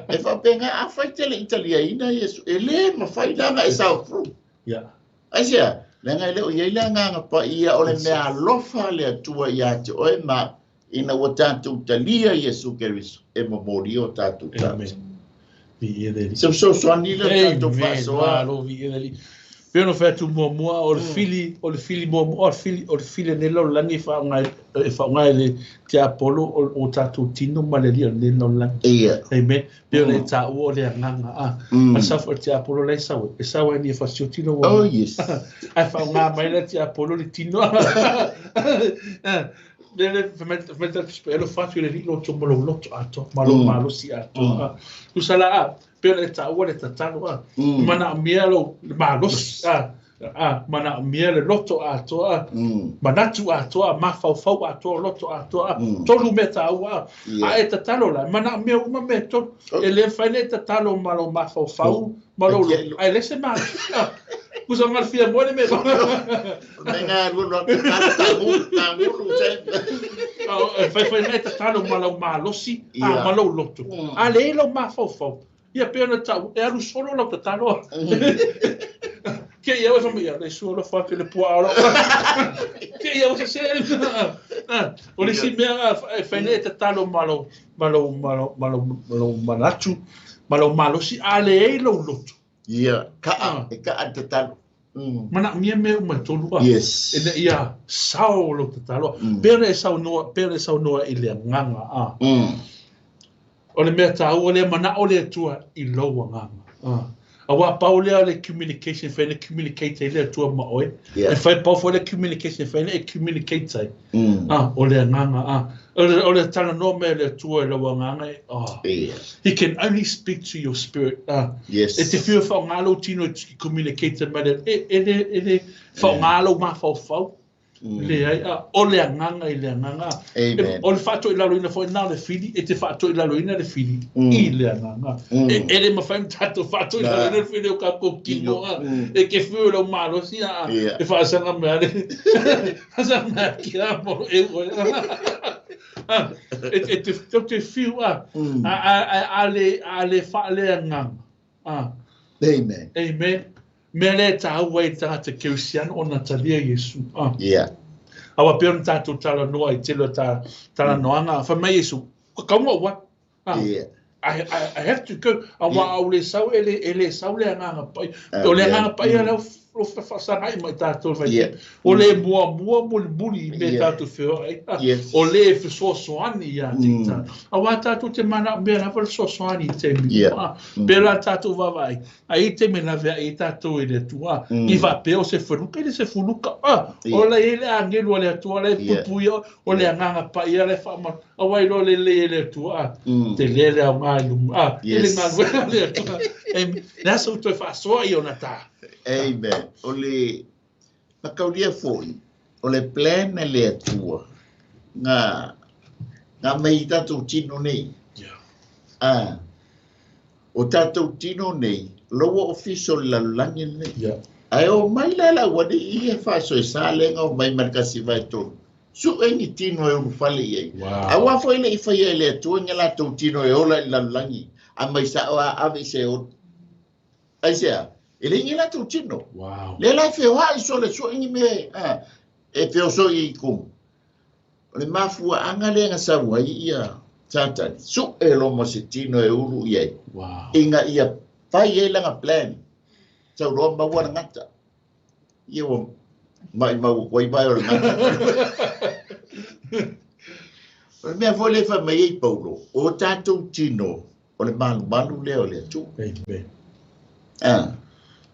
E faapena, afai te le i taliaina Iesu, e le mafai la ona e sao through. Yeah. Aisea? Leaga e le o i ai le Agaga Paia, o le mea alofa a le Atua ia te oe ma au, ina ua tatou talia Iesu Keriso e momoli o tatou Amen. talosaga. Viia le Alii. Se fesoasoani lea o tatou Amen. faasoa. Malo viia le Alii. Pei ona fai atu muamua, o le fili, o le fili muamua, o le fili, o le fili a lenei lalolagi e faaaoga e faaaoga e le tiapolo o, o tatou tino ma le alii o lenei lalolagi. Ia. Amen. Pei ona e taua o le agaga, a, a sau foi le tiapolo la e sau ai, e sau ai ni e fasioti lou Oh agaga. yes. Ae faaaoga mai le tiapolo le tino. Le le fai mai fai mai le tatou e alofa atu i le Alii lo outou ma lou loto atoa, ma lou malosi atoa. A, tusa la, a, pei ona e taua le tatalo, a, manaomia lou malosi, a, a, manaomia le loto atoa, a, manatu atoa, mafaufau atoa, loto atoa, a, tolu mea taua, a. Yeah. A e tatalo la, manaomia uma mea e tolu. E le mafai ona e tatalo ma lou mafaufau, ma lou loto, ae leai se malosi, a. Tusa ma le fia moe le mea. Me ngā lulu atu tāngulu, tāngulu, se. E faifai mai tatalo ma lau malosi, a Yeah. ma lou loto. A leai lau mafaufau. Ia pei ona tau, e alu solo lau tatalo. Ke ia oe fai mai, ia, le sua alofa atu i le puaa o lau. Ke ia oe sese. O le isi mea e fai nei e tatalo ma lou, ma lou, ma lou, ma lou, ma lou manatu, ma lou malosi, a leai lou loto. Ia, ka'a, e ka'a le tatalo. Manaomia mea uma e tolu a. Yes. Ina ia sao lou tatalo. Pei ona e saunoa, pei ona e saunoa i le agaga a. O le mea taua lea, manao le Atua i lou agaga. Aua pau lea o le communication e fai ona communicate ai le Atua ma oe. E fai pau foi le communication e fai ona e communicate ai. O le agaga. O le talanoa mai a le Atua i lou agaga, oh. He can only speak to your spirit. Yes. E te whiu e whaonga lou tino e communicate mai le, e le, e le whaonga lou mafaufau. Leai, a, o le agaga i le agaga. Amen. O le faatoilaloina foi na o le fili, e te faatoilaloina le fili i le agaga. E le mafai ona tatou faatoilaloina le fili o kakou tino, a, e ke whiu e lou malosi, a, e faasaga mai a le, faasaga mai a kia mo e ua. E te, te, te whiu, a, a, a, a, a le, a le faaleagaga. A. Amen. Amen. Mea lea e tāua ai le tagata Kerisiano ona talia Iesu. A. Yeah. Aua pei ona tātou talanoa i tele o tā talanoaga, fai mai Iesu, ua kaua ua. A. Yeah. I have to go. Aua a o le sau, e le, e le sau le agaga pai. O le agaga pai lea o faasagai mai tātou fai. Yeah. O le muamua mulimuli i mea tātou feoai. Yes. O le fesoasoani ia te i tātou. Aua tātou te manaomia lava le fesoasoani i taimi. Yeah. Pēlā tātou vaavaai. A i taimi laveai ai tātou i le Atua, i faapea o se feluka, e le se fuluka. O la e i ai le agelu a le Atua, la e puipuia, o le agaga paia la e faamanu. Aua iloa lelei e le Atua, tele le aoga i luma, i le galuega a le Atua. Amen. Le aso ua toe faasoa i ona tā. Amen. O le mataulia foi, o le plan a le Atua, nga, nga mai i tatou tino nei. Yeah. O tatou tino nei, loua ofisa o le lalolagi lenei. Yeah. Ae o mai la le aualii ia faasoesa lea na omai ma le 183. Sue ni tino e ulufale i ai. Wow. Aua foi le i faia e le Atua ni a latou tino e ola i le lalolagi, a mai sao a ave i se ola. Aisea? E leai ni latou tino. Wow. Lea la e feoai sole sue ni mea e feosoi i kumu. O le mafuaaga lea na sau ai ia Satani, sue loa ma se tino e ulu i ai. Wow. Ina ia fai ai lana plan. Sau loa maua le gata. Ia ua maimau atu ai vae o le gata. O le mea foi lea e fai mai ai Paulo, o tatou tino, o le malumalu lea o le Atua. Amen.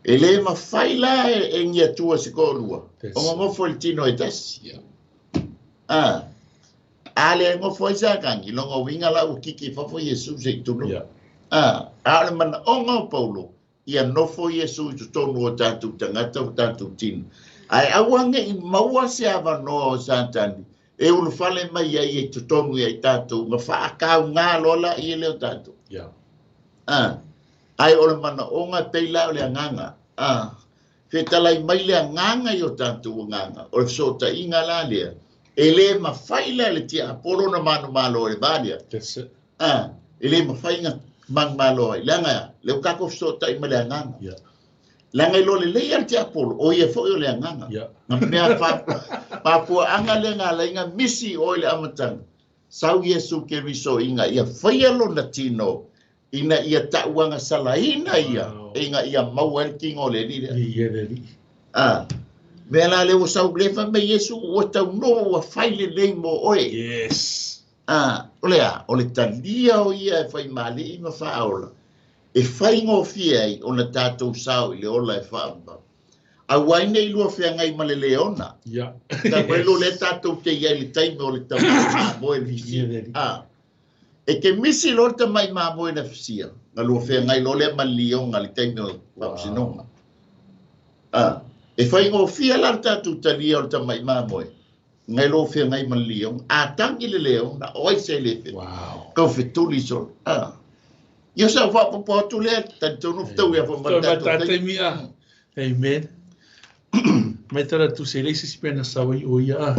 E le mafai la e ni Atua se toalua, That's o nonofo i le tino e tasi. Yeah. A le nofo ai Satani, lona uiga la ua kiki i fafo Iesu se i tunu. Yeah. A o le manaoga o Paulo, ia nofo Iesu i totonu o tatou tagata o tatou tino. Ae aua ne i maua se avanoa o Satani e ulufale mai ai i totonu ia i tatou, na faakauga loa la ia lea o tatou. Yeah. Ae o le manaoga e pei la o le agaga. Fetalai mai le agaga i o tatou agaga, o le fesootaiga la lea, e le mafai la e le tiapolo na manumalo ai le va lea. That's it. E le mafai na manumalo ai, leaga lea ua tatou fesootai ma le agaga. Yeah. Leaga i loa lelei a le tiapolo, o ia foi o le agaga. Yeah. Na mea mafuaaga lea na ala ai na misi oe i le amataga. Sau Iesu Keriso ina ia faia lona tino, ina ia tauagasalaina ia, Wow. ina ia maua ai le tino o le Alii lea. Ia le Alii. Mea la lea ua sau lea fai mai Iesu, ua taunuu, ua fai lelei mo oe. Yes. O le a? O le talia o ia e fai maali'i ma faaola, e faigofie ai ona tatou sao i le ola e faavavau. Aua ai nei lua feagai ma le leona. Yeah. Tau ai lo lea tatou te i ai i le taimi o le tamai mamoe le fisia. Ia le Alii. E te misi loa le tamai mamoe na fisia, na lua feagai loa lea ma le lioga i le taimi o le faamasinoga. E faigofie la le tatou talia o le tamai mamoe, ngai loa feagai ma le lioga. A tagi le leona, o ai se le fe. Wow. Kau fetuli solo. Ia sa faapopo atu lea, talitonu fetau ia fo ma le tatou taimi. Taimi, a. Amen. Mai tala tu se le se si pena sa wai o ia a.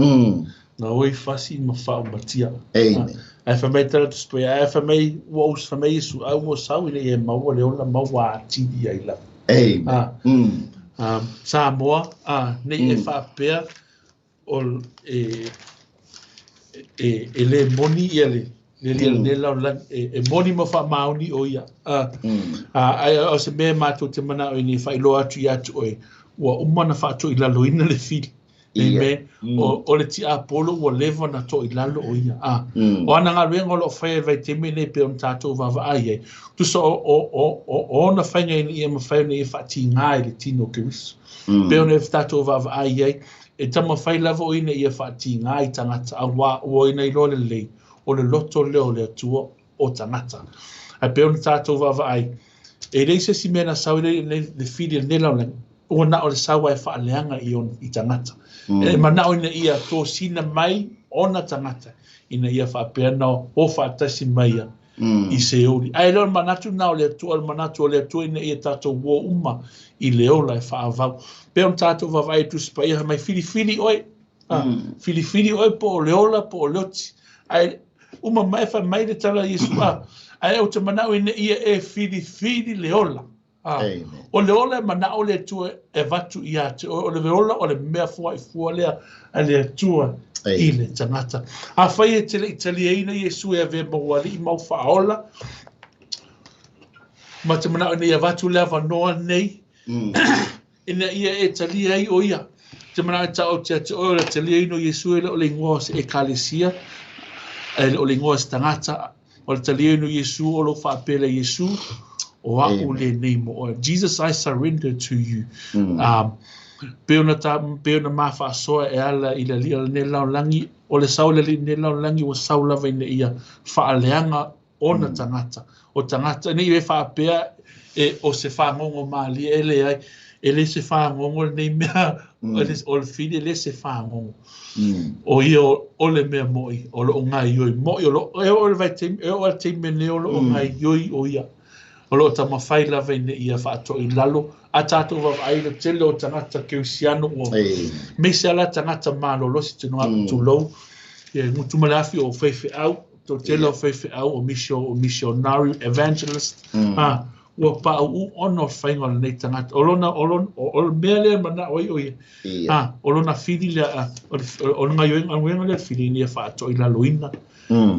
Na oi fasi ma fa o matia. Amen. Ai fa mai tala tu se ai fa mai ua us fa mai Iesu, ai ua sau i le e maua le ona maua atili ai la. Amen. Samoa, nei e faapea o e, e, e lē moni ia le le lia lenei lalolagi e, e moni ma faamaoni o ia. A, a, ae o se mea matou te manao ina ia faailoa atu ia te oe, ua uma ona faatoilaloina le fili. Amen. O, o le tiapolo ua leva ona toilalo o ia. A, o ana galuega o lo o faia i le vaitaimi lenei pei ona tatou vaavaai ai, tusa o, o, o, o, o ona faiga ina ia mafai ona ia faatigā i le tino o Keriso. Pei ona tatou vaavaai ai, e taumafai lava o ia ina ia faatigā i tagata, auā ua ina iloa lelei, o le loto lea o le Atua o tagata. Ae pei ona tatou vaavaai, e leai se isi mea na sau i le, le fili o lenei lalolagi, ua na o le sau lava e faaleaga i, ona, i tagata. E manao ina ia tosina mai ona tagata, ina ia faapea ona o faatasi mai ia i Seoli. Ae le o le manatu lena o le Atua, o le manatu o le Atua ina ia tatou o uma i le ola e faaauau. Pei ona tatou vaavaai i Tusi Paia, fai mai, filifili oe, A, filifili oe po o le ola po o le oti. Ae uma mai fai mai le tala a Iesu, a, ae ou te manao ina ia e filifili le ola. A, o le ola e manao le Atua e avatu ia te oe, o le ola o le mea foaifua lea a le Atua i le tagata. Afai e te le i taliaina Iesu e avea ma ou alii ma ou faaola, ma te manao ina ia avatu le avanoa nei, Ina ia e talia ai ʻo ia. Te manaʻo e taoto ia te ʻoe o le taliaina o Iesū e le o le igoa o se ʻekalesia, e le o le igoa o se tagata, o le taliaina o Iesū o lou faapea lea Iesū, o aʻu lenei mo ʻoe. Jesus, I surrender to you. Um, pei ona ta, pei ona ma faasoa e ala i le alii o lenei lalolagi, o le sau o le alii o lenei lalolagi ua sau lava ina ia faaleaga ona tagata. O tagata, ne i e faapea e o se fagogo malie, e leai, e le se fagogo lenei mea, o le fili e le se fagogo. O ia o le mea moʻi, o loo gaioi moʻi, o loo, e oo i le vaitaimi, e oo i le taimi lenei o loo gaioi o ia. O loo taumafai lava ina ia faatoilalo a tatou vaavaai i le tele o tagata kerisiano ua aemaise lava la tagata malolosi tulou, ia gutu ma le afi o faifeau, Toatele o faifeau, o misio, o missionary, evangelist, a, ua paʻu ona o le faiga o lenei tagata. O lona, o lona, o le mea lea e manaʻo ai ʻo ia, a, o lona fili lea, a, o le, o le gaioiga, galuega lea fili ina ia faatoilaloina,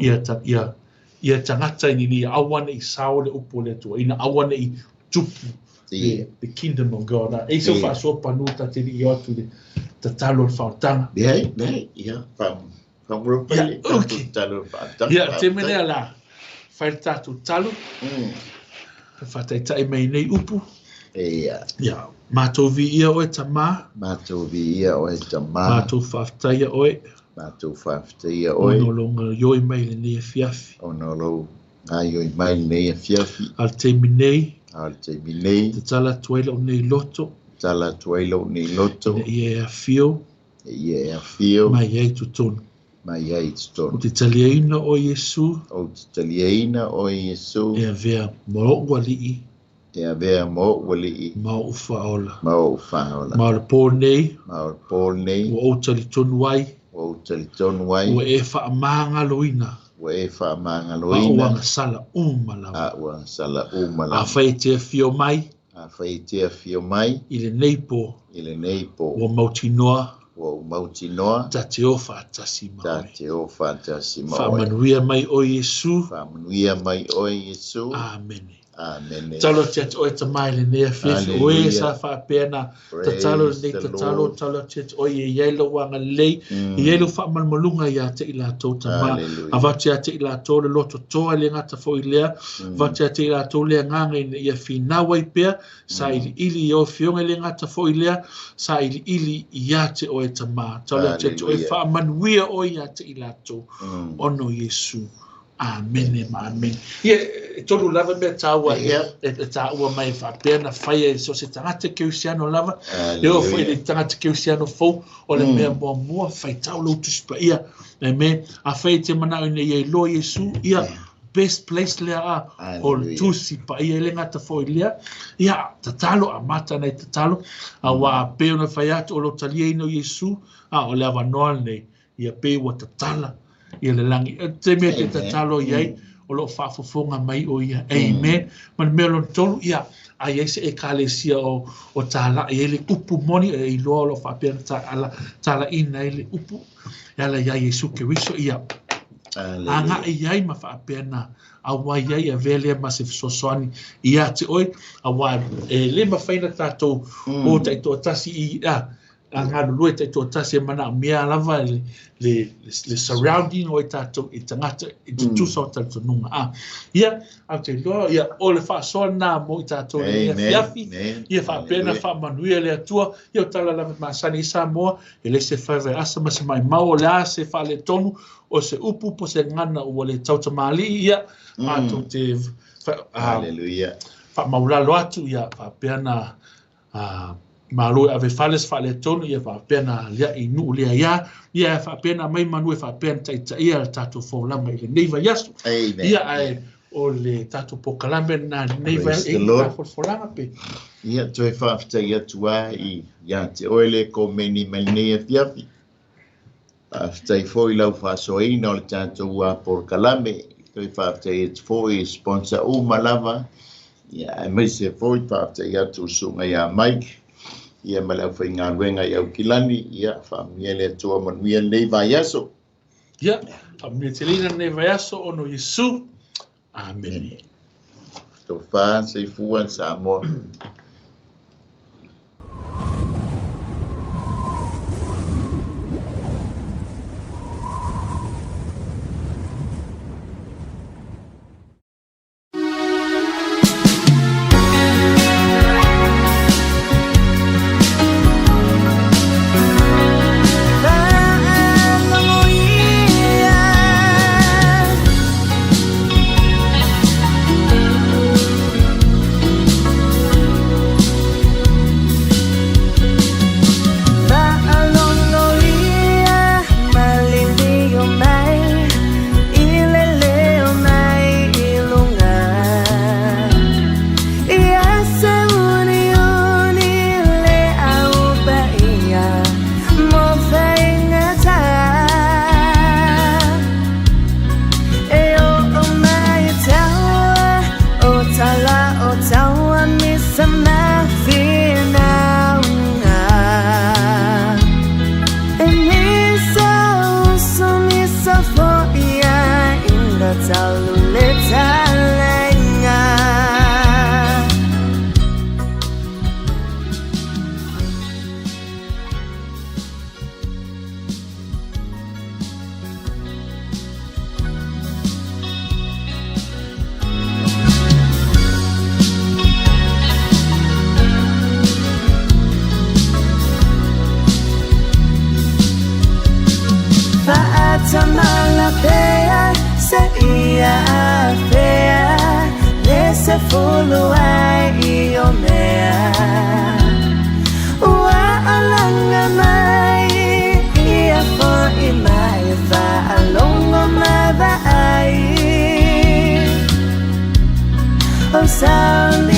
ia, ta, ia, ia tagata ina ia aua ne i sao le upu o le Atua, ina aua ne i tupu the, the kingdom of God. A, e i se faasoa panu ta te liʻi o atu i le tatalo o le faaolataga. Leai, leai, ia, fa, Ia, ok. Ia, te mea lea la, fai le tatou talo, faataitai mai nei upu. Ia. Ia, matou viia oe Tamā. Matou viia oe Tamā. Matou faafetaia oe. Matou faafetaia oe. Ona o lou gaioi mai i lenei afiafi. Ona o lou gaioi mai i lenei afiafi. A o le taimi nei. A o le taimi nei. Tatala atu ai lou nei loto. Tatala atu ai lou nei loto. Ina ia e afio. E ia e afio. Mai ai i totonu. Mai ai i totonu. Ou te taliaina oe Iesu. Ou te taliaina oe Iesu. E avea ma oʻu alii. E avea ma oʻu alii. Ma oʻu faaola. Ma oʻu faaola. Ma o le pō nei. Ma o le pō nei. Ua ou talitonu ai. Ua ou talitonu ai. Ua e faamagaloina. Ua e faamagaloina. Aʻu agasala uma lava. Aʻu agasala uma lava. Afai e te afio mai. Afai e te afio mai. I lenei pō. I lenei pō. Ua mautinoa. Ua ou mautinoa. Ta te o faatasi ma oe. Ta te o faatasi ma oe. Faamanuia mai oe Iesu. Faamanuia mai oe Iesu. Amene. Amene. Tatalo atu ia te oe Tama i lenei afiafi. O e sa faapea na tatalo lenei tatalo, tatalo atu ia te oe e i ai lou agalelei, e i ai lou faamalumaluga ia te i latou Tama. Avatu ia te i latou le loto toa e le gata foi i lea, avatu ia te i latou le agaga ina ia finau ai pea, sailiili i ou afioga e le gata foi i lea, sailiili ia te oe Tama. Tatalo atu ia te oe faamanuia oe ia te i latou, ona o Iesu. Amene ma amene. Ia, e tolu lava mea tāua e, e tāua mai e faapea na whaia e so se tagata kerisiano lava. E oo foi le tagata kerisiano fou, o le mea muamua, faitau lou Tusi Paia. Amen. Afai e te manao ina ia iloa Iesu, ia, best place lea a, o le Tusi Paia, e le gata foi lea. Ia, tatalo, amata ana i tatalo, auā pei ona fai atu o lou taliaina o Iesu, a o le avanoa lenei, ia pei ua tatala ia le lagi. E te mea te tatalo i ai, o lo o faafofoga mai o ia. Amen. Ma le mea lona tolu, ia, a i ai se ekalesia o talai ai le upu moni, e iloa o lo o faapea ona talaiina ai le upu e ala iā Iesu Keriso, ia, agai i ai ma faapea na auai ai, avea lea ma se fesoasoani ia te oe, aua e le mafai ona tatou o taitoatasi i a galulue taitoatasi, e manaomia lava le surrounding o i tatou i tagata i tutusa o talitonuga. Ia, ae ou te iloa, ia, o le faasoa lena mo i tatou i lenei afiafi. Ia faapea ona faamanuia le Atua. Ia, o tala lava e masani ai Samoa, e le se faefae asa ma se maimau, o le a se faaletonu o se upu po se gagana ua le tautamalii, ia, matou te faamaulalo atu, ia faapea na malo e ave fale se faaletonu, ia faapea na aliae i nuu lea ia, ia faapea na aumai manu e faapea na taitaia le tatou folauga i lenei vaiaso. Ia, ae o le tatou polokalame lena i lenei vaiaso, e i ai folafolaga pe. Ia, toe faafetai atu lava ia te oe le komeni mai lenei afiafi. Faafetai foi i lau faasoaina o le tatou polokalame. Toe faafetai atu foi i sponsor uma lava. Ia, aemaise foi faafetai atu i le susuga ia Mike, ia ma le aufaigaluega i Aukilani. Ia, faamanuia le Atua, manuia lenei vaiaso. Ia, faamanuia teleina lenei vaiaso ona o Iesu. Amene. Tofa, soifua Samoa. Sound.